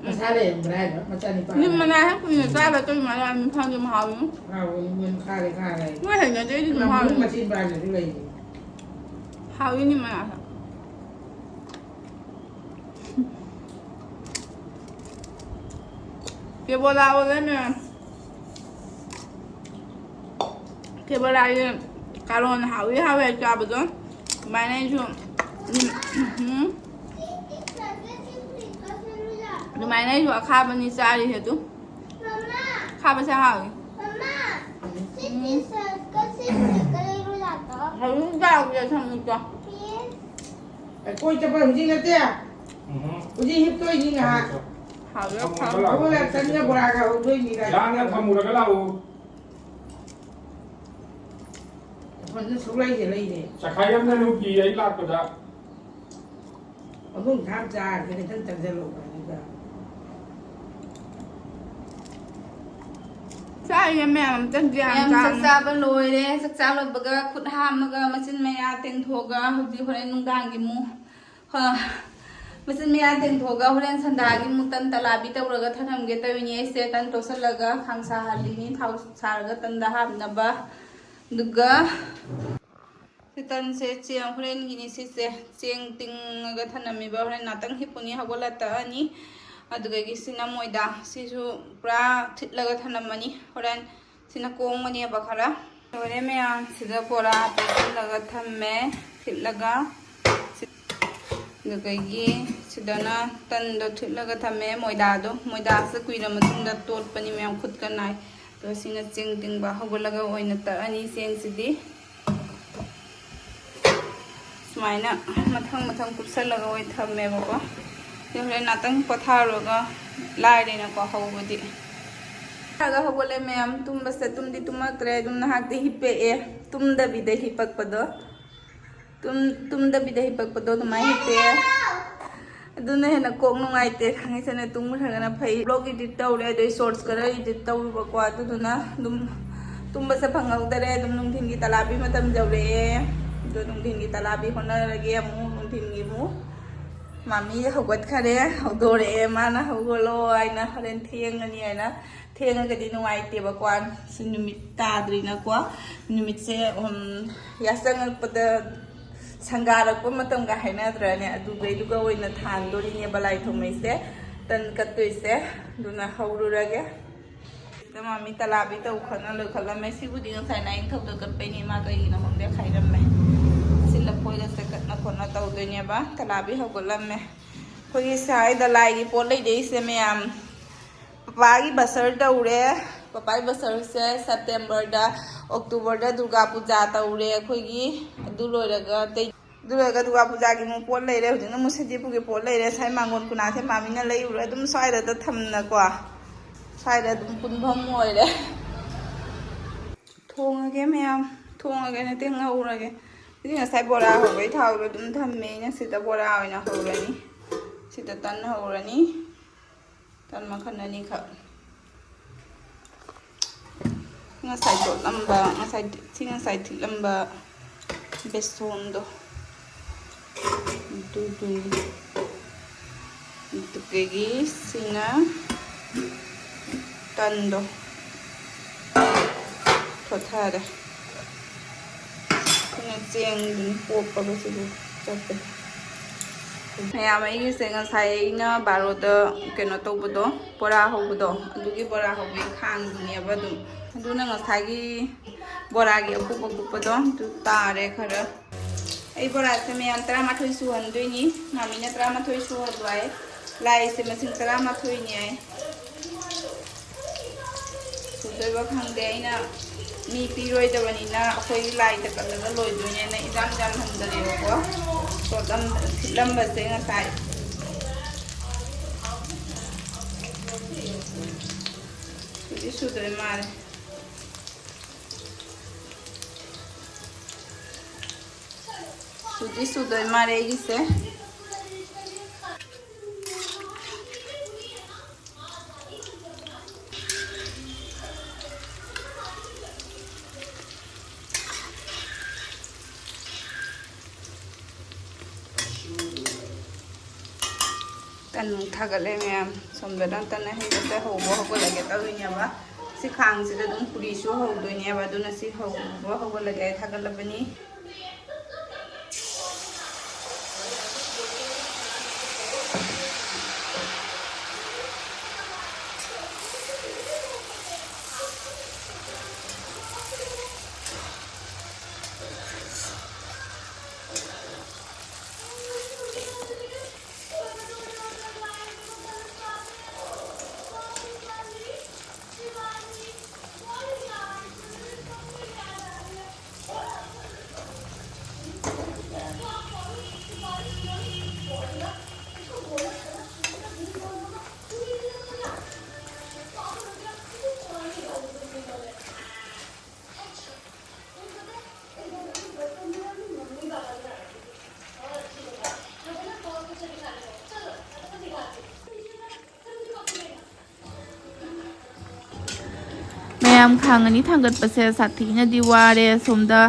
ꯃꯁꯥ ꯂꯩꯔꯝꯕ꯭ꯔꯥ ꯍꯥꯏꯕ, ꯃꯆꯥꯅꯤꯄꯥ? ꯅꯤꯝ ꯃꯅꯥ ꯍꯦꯛ ꯀꯨꯏꯅ ꯆꯥꯔ ꯇꯧꯏ ꯃꯥꯜꯂꯦ, ꯌꯥꯝ ꯈꯪꯗꯦ ꯃꯍꯥꯎ꯫ ꯍꯥꯎꯕꯅꯤ, ꯃꯣꯏ ꯈꯥꯔꯦ, ꯈꯥꯔꯦ꯫ ꯃꯣꯏ ꯍꯩꯅꯗꯦ ꯑꯩꯗꯤ ꯑꯗꯨꯝ ꯃꯅꯝ ꯍꯥꯎꯋꯦ꯫ ꯃꯆꯤꯟ ꯄꯥꯟꯕꯁꯨ ꯂꯩꯕꯅꯤ꯫ ꯍꯥꯎꯏ ꯅꯤꯝ ꯃꯅꯥꯁꯨ꯫ ꯀꯦꯕꯣꯂꯥ ꯑꯣꯜꯂꯦ ꯃꯌꯥꯝ꯫ ꯀꯦꯕꯣꯂꯥꯒꯤ ꯀꯥꯔꯣꯟ ꯍꯥꯎꯏ ꯍꯥꯎꯏ ꯍꯥꯏ ꯆꯥꯕꯗꯣ꯫ ꯑꯗꯨꯃꯥꯏꯅ ꯑꯩꯁꯨ, ꯎꯝ, ꯎꯝ꯫ ꯑꯗꯨꯃꯥꯏꯅ ꯑꯩꯁꯨ ꯑꯈꯥꯕꯅꯤ ꯆꯥꯔꯤꯁꯦ ꯑꯗꯨ꯫ ꯑꯈꯥꯕꯁꯦ ꯍꯥꯎꯏ꯫ ꯎꯝ꯫ ꯍꯧꯖꯤꯛ ꯆꯥꯎꯒꯦ ꯁꯃꯨꯛꯇꯣ꯫ ꯑꯩ ꯀꯣꯏ ꯆꯠꯄ ꯍꯧꯖꯤꯛ ꯅꯠꯇꯦ꯫ ꯎꯝ꯫ ꯍꯧꯖꯤꯛ ꯍꯤꯞꯇꯣꯏꯅꯤ ꯉꯥꯏꯍꯥꯛ꯫ ꯍꯥꯎꯏ, ꯍꯥꯎꯏ꯫ ꯑꯩꯈꯣꯏ ꯂꯥꯛꯇꯅꯤꯅ ꯕꯣꯔꯥꯒ ꯍꯧꯗꯣꯏꯅꯤ꯫ ꯌꯥꯝꯅ ꯊꯝꯃꯨꯔꯒ ꯂꯥꯛꯎ꯫ ꯐꯣꯟꯗ ꯁꯨꯛꯂꯩꯗ ꯂꯩꯔꯦ꯫ ꯆꯈꯥꯏ ꯑꯃꯅ ꯅꯨꯡꯇꯤ ꯑꯩ ꯂꯥꯛꯄꯗ꯫ ꯑꯃꯨꯛ ꯊꯥꯡ ꯆꯥꯔꯒ ꯈꯤꯇꯪ ꯆꯪꯁꯤꯜꯂꯛꯑꯣ ꯑꯗꯨꯒ꯫ ꯆꯥꯏꯌꯦ ꯃꯌꯥꯝ ꯑꯝꯇꯪꯗꯤ ꯌꯥꯝ ꯃꯌꯥꯝ ꯆꯥꯛ ꯆꯥꯅ꯫ ꯆꯥꯕ ꯂꯣꯏꯔꯦ꯫ ꯆꯥꯛ ꯆꯥ ꯂꯣꯏꯕꯒ ꯈꯨꯠ ꯍꯥꯝꯃꯒ ꯃꯆꯤꯟ ꯃꯌꯥ ꯇꯦꯡꯊꯣꯛꯑꯒ ꯍꯧꯖꯤꯛ ꯍꯣꯔꯦꯟ ꯅꯨꯡꯗꯥꯡꯒꯤ ꯑꯃꯨꯛ ꯍ, ꯃꯆꯤꯟ ꯃꯌꯥ ꯇꯦꯡꯊꯣꯛꯑꯒ ꯍꯣꯔꯦꯟ ꯁꯟꯗꯥꯒꯤ ꯑꯃꯨꯛ ꯇꯟ ꯇꯂꯥꯕꯤ ꯇꯧꯔꯒ ꯊꯅꯝꯒꯦ ꯇꯧꯔꯤꯅꯤ꯫ ꯑꯩꯁꯦ ꯇꯟ ꯇꯣꯠꯁꯤꯜꯂꯒ ꯈꯥꯡ ꯁꯥꯍꯜꯂꯤꯅꯤ, ꯊꯥꯎ ꯁꯥꯔꯒ ꯇꯟꯗ ꯍꯥꯞꯅꯕ꯫ ꯑꯗꯨꯒ ꯁꯤ ꯇꯟꯁꯦ ꯆꯦꯡ ꯍꯣꯔꯦꯟꯒꯤꯅꯤ꯫ ꯁꯤꯁꯦ ꯆꯦꯡ ꯇꯤꯡꯉꯒ ꯊꯅꯝꯃꯤꯕ꯫ ꯍꯣꯔꯦꯟ ꯉꯥꯛꯇꯪ ꯍꯤꯞꯄꯨꯅꯤ, ꯍꯧꯒꯠꯂ ꯇꯛꯑꯅꯤ꯫ ꯑꯗꯨꯗꯒꯤ ꯁꯤꯅ ꯃꯣꯏꯗꯥ, ꯁꯤꯁꯨ ꯄꯨꯔꯥ ꯊꯤꯠꯂꯒ ꯊꯅꯝꯃꯅꯤ꯫ ꯍꯣꯔꯦꯟ ꯁꯤꯅ ꯀꯣꯡꯕꯅꯦꯕ ꯈꯔ꯫ ꯂꯣꯏꯔꯦ ꯃꯌꯥꯝ, ꯁꯤꯗ ꯕꯣꯔꯥ ꯇꯩꯁꯤꯜꯂꯒ ꯊꯝꯃꯦ ꯊꯤꯠꯂꯒ꯫ ꯑꯗꯨꯗꯒꯤ ꯁꯤꯗꯅ ꯇꯟꯗꯣ ꯊꯤꯠꯂꯒ ꯊꯝꯃꯦ, ꯃꯣꯏꯗꯥꯗꯣ꯫ ꯃꯣꯏꯗꯥꯁꯦ ꯀꯨꯏꯔ ꯃꯇꯨꯡꯗ ꯇꯣꯠꯄꯅꯤ ꯃꯌꯥꯝ, ꯈꯨꯠꯀ ꯅꯥꯏ꯫ ꯑꯗꯨꯒ ꯁꯤꯅ ꯆꯦꯡ ꯇꯤꯡꯕ꯫ ꯍꯧꯒꯠꯂꯒ ꯑꯣꯏꯅ ꯇꯛꯑꯅꯤ ꯆꯦꯡꯁꯤꯗꯤ꯫ ꯁꯨꯃꯥꯏꯅ ꯃꯊꯪ ꯃꯊꯪ ꯀꯨꯞꯁꯜꯂꯒ ꯑꯣꯏꯅ ꯊꯝꯃꯦꯕꯀꯣ꯫ ꯁꯤ ꯍꯣꯔꯦꯟ ꯉꯥꯛꯇꯪ ꯄꯣꯊꯥꯔꯨꯔꯒ ꯂꯥꯏꯔꯦꯅꯀꯣ ꯍꯧꯕꯗꯤ꯫ ꯄꯣꯊꯥꯔꯒ ꯍꯧꯒꯠꯂꯦ ꯃꯌꯥꯝ꯫ ꯇꯨꯝꯕꯁꯦ ꯇꯨꯝꯗꯤ ꯇꯨꯝꯃꯛꯇ꯭ꯔꯦ, ꯑꯗꯨꯝ ꯉꯥꯏꯍꯥꯛꯇꯤ ꯍꯤꯞꯄꯛꯑꯦ꯫ ꯇꯨꯝꯗꯕꯤꯗ ꯍꯤꯞꯄꯛꯄꯗꯣ꯫ ꯇꯨꯝ ꯇꯨꯝꯗꯕꯤꯗ ꯍꯤꯞꯄꯛꯄꯗꯣ ꯑꯗꯨꯃꯥꯏꯅ ꯍꯤꯞꯄꯦ꯫ ꯑꯗꯨꯅ ꯍꯦꯟꯅ ꯀꯣꯛ ꯅꯨꯡꯉꯥꯏꯇꯦ꯫ ꯊꯥꯡꯉꯩꯁꯦꯡꯅ ꯇꯨꯝꯈ꯭ꯔꯒꯅ ꯐꯩ꯫ ꯕ꯭ꯂꯣꯒ ꯏꯗꯤꯠ ꯇꯧꯔꯦ, ꯑꯗꯩ ꯁꯣꯔꯠꯁ ꯈꯔ ꯏꯗꯤꯠ ꯇꯧꯔꯨꯕꯀꯣ꯫ ꯑꯗꯨꯗꯨꯅ ꯑꯗꯨꯝ ꯇꯨꯝꯕꯁꯦ ꯐꯪꯍꯧꯗꯔꯦ꯫ ꯑꯗꯨꯝ ꯅꯨꯡꯊꯤꯟꯒꯤ ꯇꯂꯥꯕꯤ ꯃꯇꯝ ꯌꯧꯔꯛꯑꯦ꯫ ꯑꯗꯣ ꯅꯨꯡꯊꯤꯟꯒꯤ ꯇꯂꯥꯕꯤ ꯍꯣꯠꯅꯔꯒꯦ ꯑꯃꯨꯛ꯫ ꯅꯨꯡꯊꯤꯟꯒꯤ ꯑꯃꯨꯛ ꯃꯥꯃꯤ ꯍꯧꯒꯠꯈꯔꯦ, ꯍꯧꯗꯣꯔꯛꯑꯦ꯫ ꯃꯥꯅ "ꯍꯧꯒꯠꯂꯣ" ꯍꯥꯏꯅ, "ꯍꯣꯔꯦꯟ ꯊꯦꯡꯉꯅꯤ" ꯍꯥꯏꯅ꯫ ꯊꯦꯡꯉꯒꯗꯤ ꯅꯨꯡꯉꯥꯏꯇꯦꯕꯀꯣ꯫ ꯁꯤ ꯅꯨꯃꯤꯠ ꯇꯥꯗ꯭ꯔꯤꯅꯀꯣ꯫ ꯅꯨꯃꯤꯠꯁꯦ, ꯎꯝ, ꯌꯥꯆꯪꯉꯛꯄꯗ ꯁꯪꯒꯥꯔꯛꯄ ꯃꯇꯝꯒ ꯍꯥꯏꯅꯗ꯭ꯔꯅꯦ? ꯑꯗꯨꯒꯩꯗꯨꯒ ꯑꯣꯏꯅ ꯊꯥꯟꯗꯣꯔꯤꯅꯦꯕ ꯂꯥꯏ ꯊꯥꯎꯃꯩꯁꯦ, ꯇꯟ ꯀꯠꯇꯣꯏꯁꯦ꯫ ꯑꯗꯨꯅ ꯍꯧꯔꯨꯔꯒꯦ꯫ ꯁꯤꯗ ꯃꯥꯃꯤ ꯇꯂꯥꯕꯤ ꯇꯧ ꯈꯣꯠꯅ ꯂꯣꯏꯈꯠꯂꯝꯃꯦ꯫ ꯁꯤꯕꯨꯗꯤ ꯉꯁꯥꯏ ꯅꯥꯏꯟ ꯊꯧꯗ ꯀꯠꯄꯩꯅꯦ꯫ ꯃꯥ ꯀꯩꯒꯤꯅꯣ ꯈꯪꯗꯦ, ꯈꯥꯏꯔꯝꯃꯦ꯫ ꯁꯤ ꯂꯐꯣꯏꯒ ꯆꯀꯠꯅ ꯈꯣꯠꯅ ꯇꯧꯗꯣꯏꯅꯦꯕ꯫ ꯇꯂꯥꯕꯤ ꯍꯧꯒꯠꯂꯝꯃꯦ꯫ ꯑꯩꯈꯣꯏꯒꯤ ꯁ꯭ꯋꯥꯏꯗ ꯂꯥꯏꯒꯤ ꯄꯣꯠ ꯂꯩꯗꯣꯏꯁꯦ ꯃꯌꯥꯝ꯫ ꯄꯄꯥꯒꯤ ꯕꯁꯔ ꯇꯧꯔꯦ꯫ ꯄꯄꯥꯒꯤ ꯕꯁꯔꯁꯦ ꯁꯦꯞꯇꯦꯝꯕꯔꯗ, ꯑꯣꯛꯇꯣꯕꯔꯗ ꯗꯨꯔꯒꯥ ꯄꯨꯖꯥ ꯇꯧꯔꯦ ꯑꯩꯈꯣꯏꯒꯤ꯫ ꯑꯗꯨ ꯂꯣꯏꯔꯒ ꯑꯇꯩ, ꯑꯗꯨ ꯂꯣꯏꯔꯒ ꯗꯨꯔꯒꯥ ꯄꯨꯖꯥꯒꯤ ꯑꯃꯨꯛ ꯄꯣꯠ ꯂꯩꯔꯦ꯫ ꯍꯧꯖꯤꯛꯅ ꯑꯃꯨꯛ ꯁꯖꯤꯕꯨꯒꯤ ꯄꯣꯠ ꯂꯩꯔꯦ꯫ ꯉꯁꯥꯏ ꯃꯥꯡꯒꯣꯟ ꯀꯨꯅꯥꯁꯦ ꯃꯥꯃꯤꯅ ꯂꯩꯔꯨꯔꯦ꯫ ꯑꯗꯨꯝ ꯁ꯭ꯋꯥꯏꯗ ꯊꯝꯅꯀꯣ꯫ ꯁ꯭ꯋꯥꯏꯗ ꯑꯗꯨꯝ ꯄꯨꯟꯐꯝ ꯑꯣꯏꯔꯦ꯫ ꯊꯣꯡꯉꯒꯦ ꯃꯌꯥꯝ꯫ ꯊꯣꯡꯉꯒꯦ ꯅꯠꯇꯦ, ꯉꯧꯔꯒꯦ꯫ ꯁꯤꯗꯤ ꯉꯁꯥꯏ ꯕꯣꯔꯥ ꯍꯧꯕꯩ ꯊꯥꯎꯗꯣ ꯑꯗꯨꯝ ꯊꯝꯃꯦ꯫ ꯑꯩꯅ ꯁꯤꯗ ꯕꯣꯔꯥ ꯑꯣꯏꯅ ꯍꯧꯔꯅꯤ꯫ ꯁꯤꯗ ꯇꯟ ꯍꯧꯔꯅꯤ꯫ ꯇꯟ ꯃꯈꯜ ꯑꯅꯤꯈꯛ꯫ ꯉꯁꯥꯏ ꯇꯣꯠꯂꯝꯕ, ꯉꯁꯥꯏ, ꯁꯤ ꯉꯁꯥꯏ ꯊꯤꯠꯂꯝꯕ ꯕꯦꯁꯣꯟꯗꯣ ꯑꯗꯨꯗꯨꯅꯤ꯫ ꯑꯗꯨꯗꯒꯤ ꯁꯤꯅ ꯇꯟꯗꯣ ꯊꯣꯠꯊꯔꯦ꯫ ꯑꯩꯈꯣꯏꯅ ꯆꯦꯡꯗꯨꯅ ꯄꯣꯞꯄꯒ ꯁꯤꯕꯨ ꯆꯠꯄꯦ꯫ ꯃꯌꯥꯝ, ꯑꯩꯒꯤꯁꯦ ꯉꯁꯥꯏ ꯑꯩꯅ ꯕꯥꯔꯣꯗ ꯀꯩꯅꯣ ꯇꯧꯕꯗꯣ, ꯕꯣꯔꯥ ꯍꯧꯕꯗꯣ, ꯑꯗꯨꯒꯤ ꯕꯣꯔꯥ ꯍꯧꯕꯒꯤ ꯈꯥꯡꯗꯨꯅꯦꯕ ꯑꯗꯨꯝ꯫ ꯑꯗꯨꯅ ꯉꯁꯥꯏꯒꯤ ꯕꯣꯔꯥꯒꯤ ꯑꯀꯨꯞ ꯑꯀꯨꯞꯄꯗꯣ ꯑꯗꯨ ꯇꯥꯔꯦ ꯈꯔ꯫ ꯑꯩ ꯕꯣꯔꯥꯁꯦ ꯃꯌꯥꯝ ꯇꯔꯥꯃꯥꯊꯣꯏ ꯁꯨꯍꯟꯗꯣꯏꯅꯤ꯫ ꯃꯥꯃꯤꯅ ꯇꯔꯥꯃꯥꯊꯣꯏ ꯁꯨꯍꯜꯂꯣ ꯍꯥꯏ꯫ ꯂꯥꯏꯁꯦ ꯃꯁꯤꯡ ꯇꯔꯥꯃꯥꯊꯣꯏꯅꯤ ꯍꯥꯏ꯫ ꯁꯨꯗꯣꯏꯕ ꯈꯪꯗꯦ꯫ ꯑꯩꯅ ꯃꯤ ꯄꯤꯔꯣꯏꯗꯕꯅꯤꯅ ꯑꯩꯈꯣꯏꯒꯤ ꯂꯥꯏꯗ ꯀꯠꯂꯒ ꯂꯣꯏꯗꯣꯏꯅꯦꯅ ꯏꯟꯖꯥꯡ ꯌꯥꯝꯍꯟꯗꯔꯦꯕꯀꯣ꯫ ꯇꯣꯠꯂꯝ-, ꯊꯤꯠꯂꯝꯕꯁꯦ ꯉꯁꯥꯏ꯫ ꯁꯨꯗꯤ ꯁꯨꯗꯣꯏ ꯃꯥꯜꯂꯦ꯫ ꯁꯨꯗꯤ ꯁꯨꯗꯣꯏ ꯃꯥꯜꯂꯦ ꯑꯩꯒꯤꯁꯦ꯫ ꯇꯟ ꯊꯥꯒꯠꯂꯦ ꯃꯌꯥꯝ꯫ ꯁꯣꯝꯗꯅ ꯇꯟ ꯑꯍꯩꯕꯁꯦ ꯍꯧꯕ ꯍꯧꯒꯠꯂꯒꯦ ꯇꯧꯔꯤꯅꯦꯕ꯫ ꯁꯤ ꯈꯥꯡꯁꯤꯗ ꯑꯗꯨꯝ ꯄꯨꯔꯤꯁꯨ ꯍꯧꯗꯣꯏꯅꯦꯕ꯫ ꯑꯗꯨꯅ ꯁꯤ ꯍꯧꯕ ꯍꯧꯒꯠꯂꯒꯦ ꯊꯥꯒꯠꯂꯕꯅꯤ꯫ ꯌꯥꯝ ꯈꯥꯡꯉꯅꯤ ꯊꯥꯡꯒꯠꯄꯁꯦ ꯁꯥꯊꯤꯅꯗꯤ ꯋꯥꯔꯦ꯫ ꯁꯣꯝꯗ,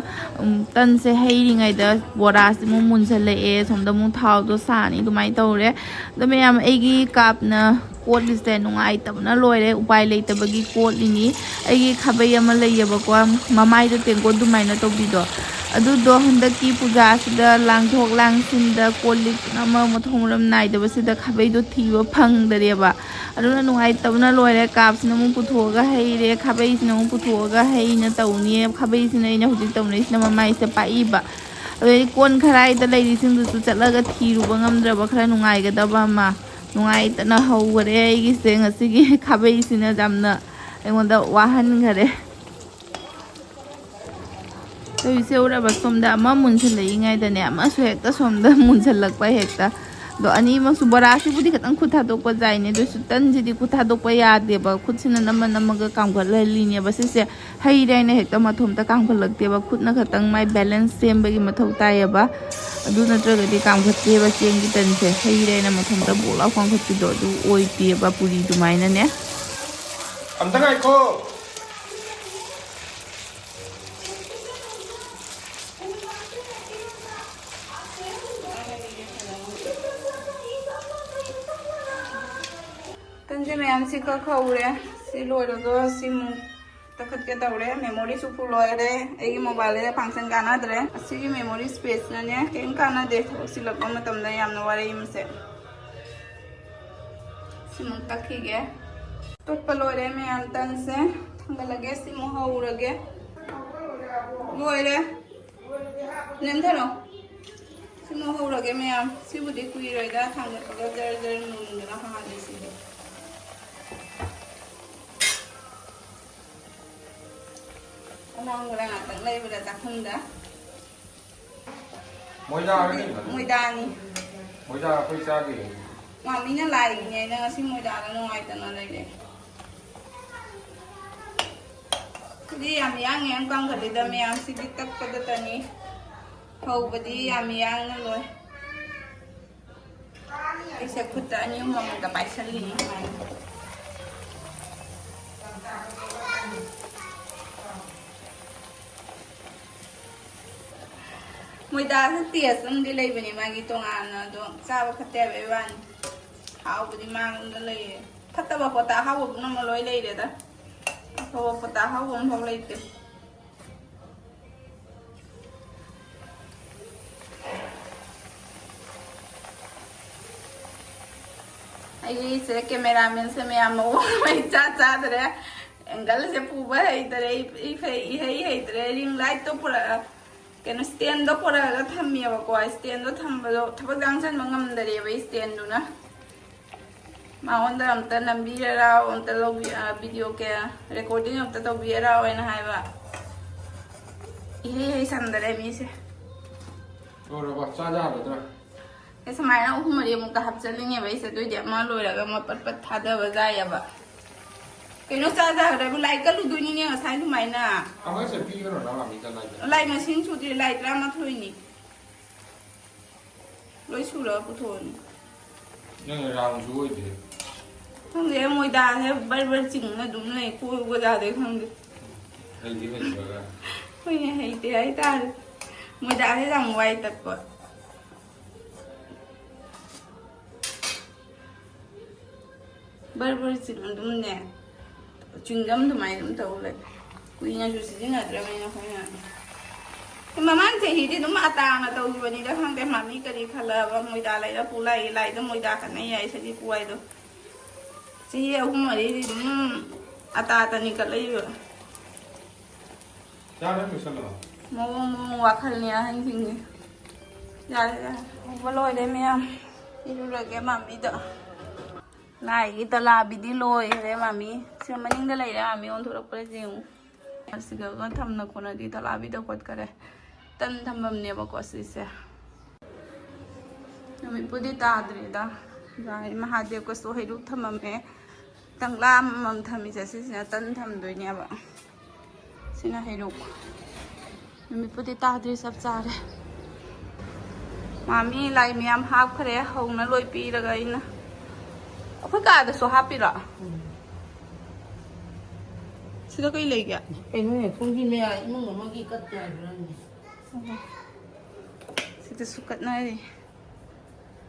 ꯎꯝ, ꯇꯟꯁꯦ ꯍꯩꯔꯤꯉꯩꯗ ꯕꯣꯔꯥꯁꯦ ꯑꯃꯨꯛ ꯃꯨꯟꯁꯤꯜꯂꯛꯑꯦ, ꯁꯣꯝꯗ ꯑꯃꯨꯛ ꯊꯥꯎꯗꯣ ꯁꯥꯅꯤ, ꯑꯗꯨꯃꯥꯏꯅ ꯇꯧꯔꯦ꯫ ꯑꯗꯣ ꯃꯌꯥꯝ, ꯑꯩꯒꯤ ꯀꯥꯞꯅ ꯀꯣꯠꯂꯤꯁꯦ ꯅꯨꯡꯉꯥꯏꯇꯕꯅ ꯂꯣꯏꯔꯦ, ꯎꯄꯥꯏ ꯂꯩꯇꯕꯒꯤ ꯀꯣꯠꯂꯤꯅꯤ꯫ ꯑꯩꯒꯤ ꯈꯥꯕꯩ ꯑꯃ ꯂꯩꯌꯦꯕꯀꯣ, ꯃꯃꯥꯏꯗ ꯇꯦꯡꯀꯣꯠ ꯑꯗꯨꯃꯥꯏꯅ ꯇꯧꯕꯤꯗꯣ, ꯑꯗꯨꯗꯣ ꯍꯟꯗꯛꯀꯤ ꯄꯨꯖꯥꯁꯤꯗ ꯂꯥꯡꯊꯣꯛ ꯂꯥꯡꯁꯤꯟꯗ ꯀꯣꯜ ꯂꯤꯛ ꯑꯃ ꯃꯊꯣꯡ ꯃꯔꯝ ꯅꯥꯏꯗꯕꯁꯤꯗ ꯈꯥꯕꯩꯗꯣ ꯊꯤꯕ ꯐꯪꯗꯔꯦꯕ꯫ ꯑꯗꯨꯅ ꯅꯨꯡꯉꯥꯏꯇꯕꯅ ꯂꯣꯏꯔꯦ꯫ ꯀꯥꯞꯁꯤꯅ ꯑꯃꯨꯛ ꯄꯨꯊꯣꯛꯑꯒ ꯍꯩꯔꯦ, ꯈꯥꯕꯩꯁꯤꯅ ꯑꯃꯨꯛ ꯄꯨꯊꯣꯛꯑꯒ ꯍꯩꯅ ꯇꯧꯅꯤ꯫ ꯈꯥꯕꯩꯁꯤꯅ ꯑꯩꯅ ꯍꯧꯖꯤꯛ ꯇꯧꯅꯔꯤꯁꯤꯅ ꯃꯃꯥꯏꯁꯦ ꯄꯥꯛꯏꯕ꯫ ꯑꯗꯩꯗꯤ ꯀꯣꯟ ꯈꯔꯥꯏꯗ ꯂꯩꯔꯤꯁꯤꯡꯗꯨꯁꯨ ꯆꯠꯂꯒ ꯊꯤꯔꯨꯕ ꯉꯝꯗ꯭ꯔꯕ, ꯈꯔ ꯅꯨꯡꯉꯥꯏꯒꯗꯕ ꯑꯃ꯫ ꯅꯨꯡꯉꯥꯏꯇꯅ ꯍꯧꯈꯔꯦ ꯑꯩꯒꯤꯁꯦ ꯉꯁꯤꯒꯤ ꯈꯥꯕꯩꯁꯤꯅ ꯌꯥꯝꯅ ꯑꯩꯉꯣꯟꯗ ꯋꯥꯍꯟꯈꯔꯦ꯫ ꯇꯧꯔꯤꯁꯦ ꯎꯔꯕ? ꯁꯣꯝꯗ ꯑꯃ ꯃꯨꯟꯁꯤꯜꯂꯛꯏꯉꯩꯗꯅꯦ, ꯑꯃꯁꯨ ꯍꯦꯛꯇ ꯁꯣꯝꯗ ꯃꯨꯟꯁꯤꯜꯂꯛꯄ ꯍꯦꯛꯇ꯫ ꯑꯗꯣ ꯑꯅꯤꯃꯛꯁꯨ, ꯕꯣꯔꯥꯁꯤꯕꯨꯗꯤ ꯈꯤꯇꯪ ꯈꯨꯠ ꯊꯥꯗꯣꯛꯄ ꯌꯥꯏꯅꯦ, ꯑꯗꯨꯁꯨ ꯇꯟꯁꯤꯗꯤ ꯈꯨꯠ ꯊꯥꯗꯣꯛꯄ ꯌꯥꯗꯦꯕ, ꯈꯨꯠꯁꯤꯅ ꯅꯝꯃ ꯅꯝꯃꯒ ꯀꯥꯝꯒꯠꯍꯜꯂꯤꯅꯦꯕ ꯁꯤꯁꯦ꯫ ꯍꯩꯔꯦ ꯍꯥꯏꯅ ꯍꯦꯛꯇ ꯃꯊꯣꯝꯇ ꯀꯥꯝꯈꯠꯂꯛꯇꯦꯕ, ꯈꯨꯠꯅ ꯈꯛꯇꯪ ꯃꯥꯏ ꯕꯦꯂꯦꯟꯁ ꯁꯦꯝꯕꯒꯤ ꯃꯊꯧ ꯇꯥꯏꯌꯦꯕ꯫ ꯑꯗꯨ ꯅꯠꯇ꯭ꯔꯒꯗꯤ ꯀꯥꯝꯈꯠꯇꯦꯕ ꯆꯦꯡꯒꯤ ꯇꯟꯁꯦ꯫ ꯍꯩꯔꯦ ꯍꯥꯏꯅ ꯃꯊꯣꯝꯇ ꯕꯣꯛ ꯂꯥꯎ ꯀꯥꯝꯈꯠꯄꯤꯗꯣ ꯑꯗꯨ ꯑꯣꯏꯗꯦꯕ, ꯄꯨꯔꯤ ꯑꯗꯨꯃꯥꯏꯅꯅꯦ꯫ ꯑꯝꯇ ꯉꯥꯏꯈꯣ꯫ ꯇꯟꯁꯦ ꯃꯌꯥꯝꯁꯤ ꯀꯛꯍꯧꯔꯦ꯫ ꯁꯤ ꯂꯣꯏꯔꯒ ꯁꯤꯃꯨꯛ ꯇꯛꯈꯠꯀꯦ ꯇꯧꯔꯦ꯫ ꯃꯦꯃꯣꯔꯤꯁꯨ ꯐꯨꯜ ꯑꯣꯏꯔꯦ꯫ ꯑꯩꯒꯤ ꯃꯣꯕꯥꯏꯜꯗ ꯐꯪꯁꯟ ꯀꯥꯟꯅꯗ꯭ꯔꯦ꯫ ꯑꯁꯤꯒꯤ ꯃꯦꯃꯣꯔꯤ ꯁ꯭ꯄꯦꯁꯅꯅꯦ ꯀꯩꯝ ꯀꯥꯟꯅꯗꯦ꯫ ꯊꯕꯛ ꯆꯤꯜꯂꯛꯄ ꯃꯇꯝꯗ ꯌꯥꯝꯅ ꯋꯥꯔꯛꯏ ꯃꯁꯦ꯫ ꯁꯤꯃꯨꯛ ꯇꯛꯈꯤꯒꯦ꯫ ꯇꯣꯠꯄ ꯂꯣꯏꯔꯦ ꯃꯌꯥꯝ, ꯇꯟꯁꯦ ꯊꯥꯡꯒꯠꯂꯒꯦ꯫ ꯁꯤꯃꯨꯛ ꯍꯧꯔꯒꯦ꯫ ꯂꯣꯏꯔꯦ꯫ ꯅꯦꯝꯊꯔꯣ꯫ ꯁꯤꯃꯨꯛ ꯍꯧꯔꯒꯦ ꯃꯌꯥꯝ꯫ ꯁꯤꯕꯨꯗꯤ ꯀꯨꯏꯔꯣꯏꯗ, ꯊꯥꯡꯒꯠꯄꯒ ꯖꯔ ꯖꯔ ꯃꯨꯟꯗꯅ ꯍꯥꯜꯂꯦ ꯁꯤꯗꯤ꯫ ꯑꯉꯥꯡꯕꯗ ꯉꯥꯛꯇꯪ ꯂꯩꯕꯗ ꯆꯥꯛꯈꯨꯝꯗ꯫ ꯃꯣꯏꯗꯥ ꯍꯥꯏꯕ ꯀꯩꯅꯣ? ꯃꯣꯏꯗꯥꯅꯤ꯫ ꯃꯣꯏꯗꯥ ꯑꯩꯈꯣꯏ ꯆꯥꯗꯦ꯫ ꯃꯥꯃꯤꯅ ꯂꯥꯏꯒꯤꯅꯦꯅ ꯉꯁꯤ ꯃꯣꯏꯗꯥꯗ ꯅꯨꯡꯉꯥꯏꯇꯅ ꯂꯩꯔꯦ꯫ ꯁꯤꯗꯤ ꯌꯥꯝ ꯌꯥꯡ ꯌꯥꯡ ꯀꯥꯝꯈꯠꯂꯤꯗ ꯃꯌꯥꯝ, ꯁꯤꯗꯤ ꯇꯛꯄꯗꯇꯅꯤ꯫ ꯍꯧꯕꯗꯤ ꯌꯥꯝ ꯌꯥꯡꯅ ꯂꯣꯏ꯫ ꯑꯩꯁꯦ ꯈꯨꯠꯇ ꯑꯅꯤ ꯑꯍꯨꯝ ꯑꯃꯨꯛꯇ ꯄꯥꯏꯁꯜꯂꯤꯅꯤ ꯁꯨꯃꯥꯏꯅ꯫ ꯃꯣꯏꯗꯥꯁꯨ ꯇꯦꯁ ꯑꯃꯗꯤ ꯂꯩꯕꯅꯤ ꯃꯥꯒꯤ ꯇꯣꯉꯥꯟꯅ, ꯑꯗꯣ ꯆꯥꯕ ꯐꯠꯇꯦ ꯍꯥꯏꯕꯩ ꯋꯥꯅꯤ꯫ ꯍꯥꯎꯕꯗꯤ ꯃꯥꯉꯣꯟꯗ ꯂꯩꯔꯦ꯫ ꯐꯠꯇꯕ ꯄꯣꯠꯇ ꯑꯍꯥꯎꯕ ꯄꯨꯝꯅꯃꯛ ꯂꯣꯏ ꯂꯩꯔꯦꯗ꯫ ꯑꯐꯕ ꯄꯣꯠꯇ ꯑꯍꯥꯎꯕ ꯑꯃꯐꯥꯎ ꯂꯩꯇꯦ꯫ ꯑꯩꯒꯤ ꯁꯤꯗ ꯀꯦꯃꯦꯔꯥꯃꯦꯟꯁꯦ ꯃꯌꯥꯝ ꯃꯑꯣꯡ ꯑꯃ ꯏꯆꯥ ꯆꯥꯗ꯭ꯔꯦ꯫ ꯑꯦꯡꯒꯜꯁꯦ ꯄꯨꯕ ꯍꯩꯇ꯭ꯔꯦ, ꯏ-, ꯏ-, ꯏꯍꯩ ꯍꯩꯇ꯭ꯔꯦ꯫ ꯔꯤꯡ ꯂꯥꯏꯠꯇꯣ ꯄꯨꯔꯛꯑ-, ꯀꯩꯅꯣ, ꯁ꯭ꯇꯦꯟꯗꯣ ꯄꯨꯔꯛꯑꯒ ꯊꯝꯃꯦꯕꯀꯣ꯫ ꯁ꯭ꯇꯦꯟꯗꯣ ꯊꯝꯕꯗꯣ ꯊꯕꯛ ꯌꯥꯡꯁꯟꯕ ꯉꯝꯗꯔꯦꯕ ꯁ꯭ꯇꯦꯟꯗꯨꯅ꯫ ꯃꯉꯣꯟꯗ ꯑꯝꯇ ꯅꯝꯕꯤꯔꯔꯥꯎ, ꯑꯝꯇ ꯂꯧꯕꯤ-, ꯑ, ꯚꯤꯗꯤꯑꯣ ꯀꯌꯥ ꯔꯦꯀꯣꯔꯗꯤꯡ ꯑꯝꯇ ꯇꯧꯕꯤꯔꯔꯥꯎ ꯍꯥꯏꯅ ꯍꯥꯏꯕ꯫ ꯏꯍꯩ ꯍꯩ ꯁꯟꯗꯔꯦ ꯃꯤꯁꯦ꯫ ꯂꯣꯏꯔꯕ? ꯆꯥ ꯌꯥꯔꯣꯏꯗ꯭ꯔꯥ? ꯑꯦ, ꯁꯨꯃꯥꯏꯅ ꯑꯍꯨꯝ ꯃꯔꯤ ꯑꯃꯨꯛꯇ ꯍꯥꯞꯆꯤꯜꯂꯤꯅꯦꯕ ꯑꯩꯁꯦ꯫ ꯑꯗꯨꯏꯗꯤ ꯑꯃ ꯂꯣꯏꯔꯒ ꯑꯃ ꯄꯠ ꯄꯠ ꯊꯥꯗꯕ ꯌꯥꯏꯑꯕ꯫ ꯀꯩꯅꯣ ꯆꯥ ꯌꯥꯒꯗ꯭ꯔꯥꯕꯨ? ꯂꯥꯏ ꯀꯠꯂꯨꯗꯣꯏꯅꯤꯅꯦ ꯉꯁꯥꯏ ꯑꯗꯨꯃꯥꯏꯅ꯫ ꯑꯃꯁꯦ ꯄꯤꯈ꯭ꯔꯣ ꯅꯅꯥꯎ ꯑꯃꯤꯇ ꯂꯥꯏꯗ꯫ ꯂꯥꯏ ꯃꯁꯤꯡ ꯁꯨꯗ꯭ꯔꯤ, ꯂꯥꯏ ꯇꯔꯥꯃꯥꯊꯣꯏꯅꯤ꯫ ꯂꯣꯏ ꯁꯨꯔꯒ ꯄꯨꯊꯣꯛꯑꯅꯤ꯫ ꯅꯪ ꯔꯥꯎꯟꯁꯨ ꯑꯣꯏꯗꯦ꯫ ꯈꯪꯗꯦ, ꯃꯣꯏꯗꯥꯁꯦ ꯕꯔ ꯕꯔ ꯆꯤꯡꯅ ꯑꯗꯨꯝ ꯂꯩ, ꯀꯣꯏꯕ ꯌꯥꯗꯦ ꯈꯪꯗꯦ꯫ ꯍꯩꯗꯤ ꯍꯩꯇ꯭ꯔꯒ꯫ ꯍꯣꯏꯅꯦ, ꯍꯩꯇꯦ ꯍꯥꯏꯇꯥꯔꯦ꯫ ꯃꯣꯏꯗꯥꯁꯦ ꯌꯥꯝ ꯋꯥꯏ ꯇꯛꯄ꯫ ꯕꯔ ꯕꯔ ꯆꯤꯡ ꯑꯗꯨꯝꯅꯦ, ꯆ꯭ꯋꯤꯡꯒꯝ ꯑꯗꯨꯃꯥꯏꯅ ꯑꯗꯨꯝ ꯇꯧ ꯂꯩ꯫ ꯀꯨꯏꯅꯁꯨ ꯁꯤꯖꯤꯟꯅꯗ꯭ꯔꯕꯅꯤꯅ ꯑꯩꯈꯣꯏꯅ꯫ ꯃꯃꯥꯡ ꯆꯍꯤꯗꯤ ꯑꯗꯨꯝ ꯑꯇꯥꯅ ꯇꯧꯈꯤꯕꯅꯤꯗ, ꯈꯪꯗꯦ ꯃꯥꯃꯤ ꯀꯔꯤ ꯈꯜꯂꯕ, ꯃꯣꯏꯗꯥ ꯂꯩꯔ ꯄꯨ ꯂꯥꯛꯏ, ꯂꯥꯏꯗ ꯃꯣꯏꯗꯥ ꯀꯠꯅꯩ ꯍꯥꯏ ꯁꯖꯤ ꯄꯨ ꯍꯥꯏꯗꯣ꯫ ꯆꯍꯤ ꯑꯍꯨꯝ ꯃꯔꯤꯗꯤ ꯑꯗꯨꯝ ꯑꯇꯥ ꯑꯇꯥꯅꯤ ꯀꯠꯂꯛꯏꯕ꯫ ꯆꯥꯔ ꯂꯣꯏꯁꯜꯂꯣ꯫ ꯃꯑꯣꯡ ꯃꯑꯣꯡ ꯋꯥꯈꯜꯅꯤ ꯑꯍꯟꯁꯤꯡꯁꯦ꯫ ꯌꯥꯔꯦ, ꯌꯥꯔꯦ꯫ ꯎꯕ ꯂꯣꯏꯔꯦ ꯃꯌꯥꯝ꯫ ꯏꯔꯨꯔꯒꯦ ꯃꯥꯃꯤꯗ꯫ ꯂꯥꯏꯒꯤ ꯇꯂꯥꯕꯤꯗꯤ ꯂꯣꯏꯈ꯭ꯔꯦ ꯃꯥꯃꯤ꯫ ꯁꯤ ꯃꯅꯤꯡꯗ ꯂꯩꯔꯦ ꯃꯥꯃꯤ, ꯑꯣꯟꯊꯣꯔꯛꯄ꯭ꯔꯥ ꯌꯦꯡꯉꯨ꯫ ꯑꯁꯤꯒ ꯊꯝꯅ ꯈꯣꯠꯅꯗꯤ ꯇꯂꯥꯕꯤꯗ ꯈꯣꯠꯈꯔꯦ꯫ ꯇꯟ ꯊꯝꯐꯝꯅꯦꯕꯀꯣ ꯁꯤꯁꯦ꯫ ꯅꯨꯃꯤꯠꯄꯨꯗꯤ ꯇꯥꯗ꯭ꯔꯤꯗ꯫ ꯃꯍꯥꯗꯦꯕꯀꯁꯨ ꯍꯩꯔꯨꯛ ꯊꯝꯃꯝꯃꯦ꯫ ꯇꯪꯂꯥ ꯑꯃꯃꯝ ꯊꯝꯃꯤꯁꯦ ꯁꯤꯁꯤꯅ ꯇꯟ ꯊꯝꯗꯣꯏꯅꯦꯕ꯫ ꯁꯤꯅ ꯍꯩꯔꯨꯛ꯫ ꯅꯨꯃꯤꯠꯄꯨꯗꯤ ꯇꯥꯗ꯭ꯔꯤ, ꯆꯞ ꯆꯥꯔꯦ꯫ ꯃꯥꯃꯤ ꯂꯥꯏ ꯃꯌꯥꯝ ꯍꯥꯞꯈ꯭ꯔꯦ, ꯍꯧꯅ ꯂꯣꯏ ꯄꯤꯔꯒ ꯑꯩꯅ꯫ ꯑꯩꯈꯣꯏ ꯀꯥꯗꯁꯨ ꯍꯥꯞꯄꯤꯔꯣ? ꯎꯝ꯫ ꯁꯤꯗ ꯀꯩ ꯂꯩꯒꯦ? ꯀꯩꯅꯣꯅꯦ, ꯊꯣꯡꯖꯤꯟ ꯃꯌꯥ ꯏꯃꯨꯡ ꯑꯃꯒꯤ ꯀꯠꯄ ꯌꯥꯏꯕ꯭ꯔꯥꯅꯦ? ꯎꯝ꯫ ꯑꯗꯨꯁꯨ ꯀꯠꯅꯔꯤ꯫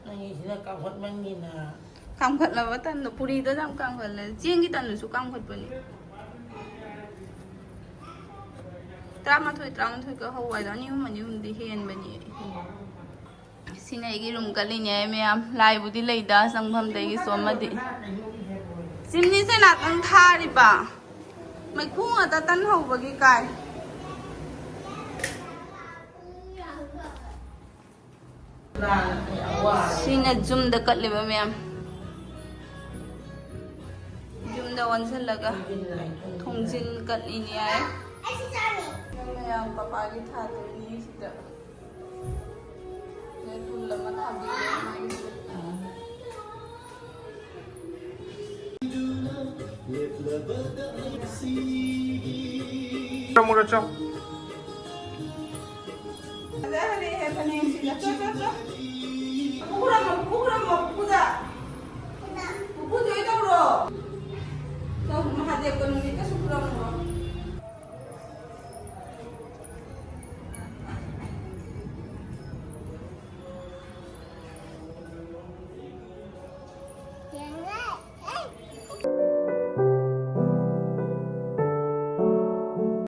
ꯅꯪꯒꯤꯁꯤꯅ ꯀꯥꯝꯈꯠꯃꯟꯒꯤꯅ꯫ ꯀꯥꯝꯈꯠꯂꯕ ꯇꯟꯗꯣ, ꯄꯨꯔꯤꯗꯣ ꯌꯥꯝ ꯀꯥꯝꯈꯠꯂꯦ꯫ ꯆꯦꯡꯒꯤ ꯇꯟꯗꯨꯁꯨ ꯀꯥꯝꯈꯠꯄꯅꯤ꯫ ꯇꯔꯥꯃꯥꯊꯣꯏ, ꯇꯔꯥꯃꯥꯊꯣꯏ ꯀꯛꯍꯧꯕ ꯍꯥꯏꯗꯣ ꯑꯅꯤ ꯑꯍꯨꯝ, ꯑꯅꯤ ꯑꯍꯨꯝꯗꯤ ꯍꯦꯟꯕꯅꯤ꯫ ꯁꯤꯅ ꯑꯩꯒꯤ ꯔꯨꯝ ꯀꯠꯂꯤꯅꯦ ꯃꯌꯥꯝ꯫ ꯂꯥꯏꯕꯨꯗꯤ ꯂꯩꯗ ꯆꯪꯐꯝꯗꯒꯤꯁꯨ ꯑꯃꯗꯤ꯫ ꯆꯤꯝꯅꯤꯁꯦ ꯉꯥꯛꯇꯪ ꯊꯥꯔꯤꯕ꯫ ꯃꯩꯈꯨ ꯉꯥꯛꯇ ꯇꯟ ꯍꯧꯕꯒꯤ ꯀꯥꯏ꯫ ꯁꯤꯅ ꯌꯨꯝꯗ ꯀꯠꯂꯤꯕ ꯃꯌꯥꯝ꯫ ꯌꯨꯝꯗ ꯑꯣꯟꯁꯤꯜꯂꯒ ꯊꯣꯡꯖꯤꯟ ꯀꯠꯂꯤꯅꯤ ꯍꯥꯏ꯫ ꯃꯌꯥꯝ ꯄꯄꯥꯒꯤ ꯊꯥꯗꯣꯏꯅꯤ ꯁꯤꯗ꯫ ꯁꯤꯗ ꯇꯨꯜ ꯑꯃ ꯊꯥꯕꯤꯔꯦ ꯃꯥꯒꯤꯁꯨ꯫ ꯆꯃꯨꯔ ꯆ꯫ ꯐꯖꯈ꯭ꯔꯦꯍꯦ ꯐꯅꯦꯛꯁꯤꯒ꯫ ꯆꯣ, ꯆꯣ, ꯆꯣ꯫ ꯄꯨꯈ꯭ꯔꯝꯃꯣ, ꯄꯨꯈ꯭ꯔꯝꯃꯣ, ꯄꯨꯈꯨꯗ꯫ ꯄꯨꯈꯨꯗ ꯑꯣꯏ ꯇꯧꯔꯣ꯫ ꯆꯣ, ꯃꯍꯥꯗꯦꯕꯀ ꯅꯨꯃꯤꯠꯀ ꯁꯨꯝ